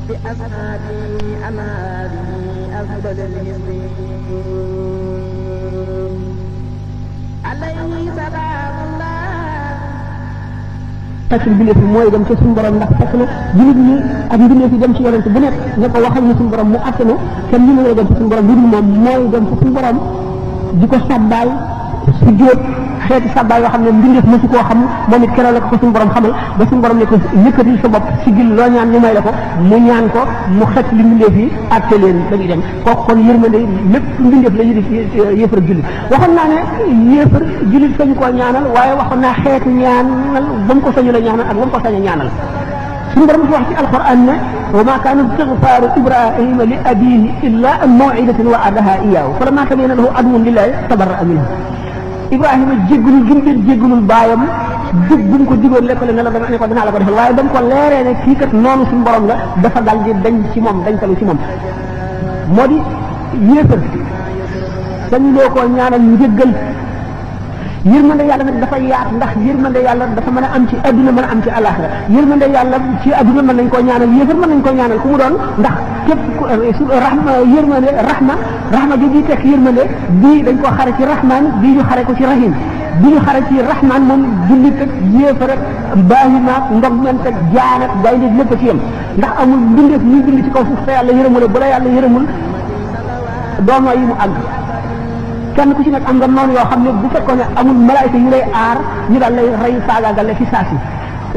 بأصحابه أنهاره أفضل المسلمين عليه سلام الله xeetal bindeef yi mooy dem ca suñu borom ndax fekk na jullit ñi ak mbindeef yi dem ci yonent bu nekk ne ko waxal ñu suñu borom mu àtte ne kenn ñu mën a dem ci suñu borom lu dul moom mooy dem ci suñu borom di ko sàbbaal si jóot xeeti sàbbaal yoo xam ne mbindeef mësu koo xam moom it keroog la ko suñu borom xamal ba suñu borom ne ko yëkkatil sa bopp si gil loo ñaan ñu may la ko mu ñaan ko mu xet li mbindeef yi àtte leen dañuy dem kooku kon yërmande lépp mbindeef la ñu def yéefar ak jullit waxoon naa ne yéefar jullit sañu koo ñaanal waaye waxoon naa xeetu ñaanal ba mu ko sañu la ñaanal ak ba mu ko sañ a ñaanal suñu borom dafa wax ci alquran ne wa ma kaana istigfaaru ibrahima li abihi illa an maw'idatin wa'adaha iyyahu falamma tabayyana lahu adwun lillahi tabarra'a minhu Ibrahima jéggalul gi mu doon jéggalul baayam dig bu mu ko digoon lekk ne la ne ko danaa la ko defal waaye ba mu ko leeree ne kii kat noonu suñu borom la dafa dal di dañ ci moom dañ talu ci moom moo di yéefar sañu loo koo ñaanal njëggal yërmande yàlla nag dafa yaat ndax yërmande yàlla dafa mën a am ci adduna mën a am ci àllaaxira yërmande yàlla ci adduna mën nañ koo ñaanal yéefar mën nañ koo ñaanal ku mu doon ndax képp rahma yërmande rahma ji di teg yërmande bii dañ koo xare ci rahman bii ñu xare ko ci rahim bi ñu xare ci rahman moom jullit ak yéefar ak baahimaak ndogment ak jaan ak day léegi lépp ci yem ndax amul mbindeef ñuy bind ci kaw suuf te yàlla yërëmul bu la yàlla yërëmul doonoo yi mu àgg kenn ku ci nekk am nga noonu yoo xam ne bu fekkoon ne amul malaayika yu lay aar ñu daal lay rey faagaagal la fi saasi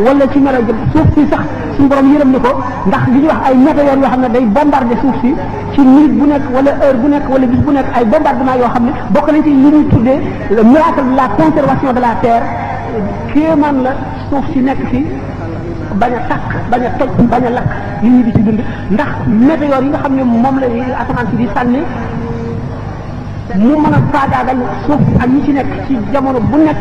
wala ci melo jëm suuf si sax suñu borom yërëm ni ko ndax li ñuy wax ay météores yoo xam ne day bombardé suuf si ci minute bu nekk wala heure bu nekk wala bis bu nekk ay bombardement yoo xam ne bokk nañ ci li ñuy tuddee le miracle de la conservation de la terre kéemaan la suuf si nekk fi bañ a takk bañ a toj bañ a lakk li ñuy di ci dund ndax météores yi nga xam ne moom la asamaan si di sànni mu mën a faagaagal suuf si ak ñi ci nekk ci jamono bu nekk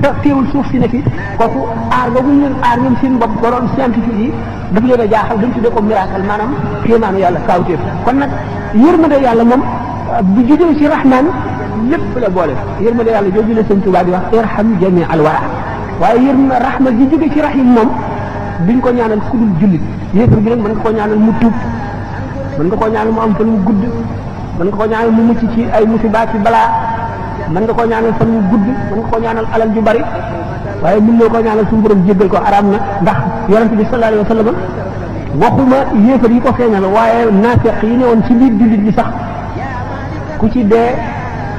te teewul suuf si ne fi kooku aar boobu ñu leen aar ñoom seen bopp borom scientifique yi daf leen a jaaxal dañ tuddee ko miracle maanaam kéemaanu yàlla kaawteef kon nag yërmande yàlla moom bu jógee ci rahman lépp la boole yërmande yàlla jooju la sëñ Tuubaa di wax irham jami al wara waaye yërmande rahma ji jógee ci rahim moom duñ ko ñaanal ku dul jullit yéefar bi nag mën nga koo ñaanal mu tuub mën nga koo ñaanal mu am fan mu gudd mën nga koo ñaanal mu mucc ci ay musiba ci balaa mën nga koo ñaanal fan mu gudd mën nga koo ñaanal alal ju bari waaye mën nga koo ñaanal suñu borom jéggal ko araam na ndax yonent bi sallallahu alayhi wa sallam waxuma yéefar yi ko feeñal waaye naafeq yi ne woon ci biir jullit ñi sax ku ci dee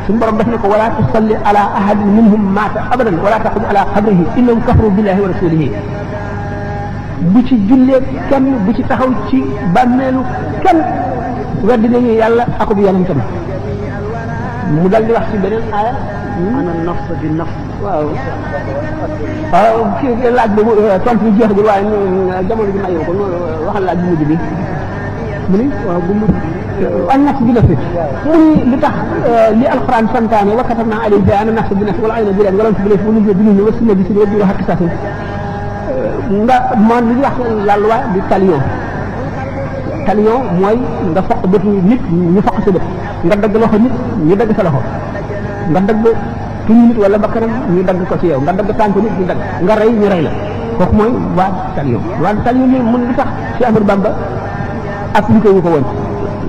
suñu borom def na ko wala tusalli ala ahadin minhum maata abadan wala taqum ala qabrihi innahum kafaru billahi wa rasulihi bu ci jullee kenn bu ci taxaw ci bàmmeelu kenn weddi nañu yàlla akub yonentam mu dal di wax ci beneen aaya ana nafs bi nafs waaw waaw kii laaj bi tontu bi jeexagul waaye jamono bi mayewu ko waxal laaj bu mujj bi mu ni waaw bu mujj an nafs bi nafs mu ni li tax li alquran santaane wa katabna alayhi ana nafs bi nafs wala ayna bi leen wala bi leen wala bi leen wa sunna bi sunna wa hakki sasin nga moom li ñuy wax lalwa di talion mooy nga foq bëtu nit ñu foq sa bët nga dagg loxo nit ñu dagg sa loxo nga dagg tuñu nit wala bakkanam ñu dagg ko ci yow nga dagg tànk nit ñu dagg nga rey ñu rey la kooku mooy waa talion yi mun li tax ci Ahmadou Bamba appliqué wu ko woon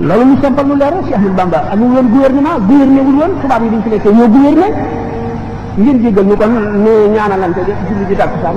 loolu ñu simple lu leer ci Ahmadou Bamba amul woon gouvernement gouverné wul woon tubaab yi dañ fi nekkee ñoo gouverné ngeen jéggal ñu kon ñu ñaanalante julli ji tàkkusaan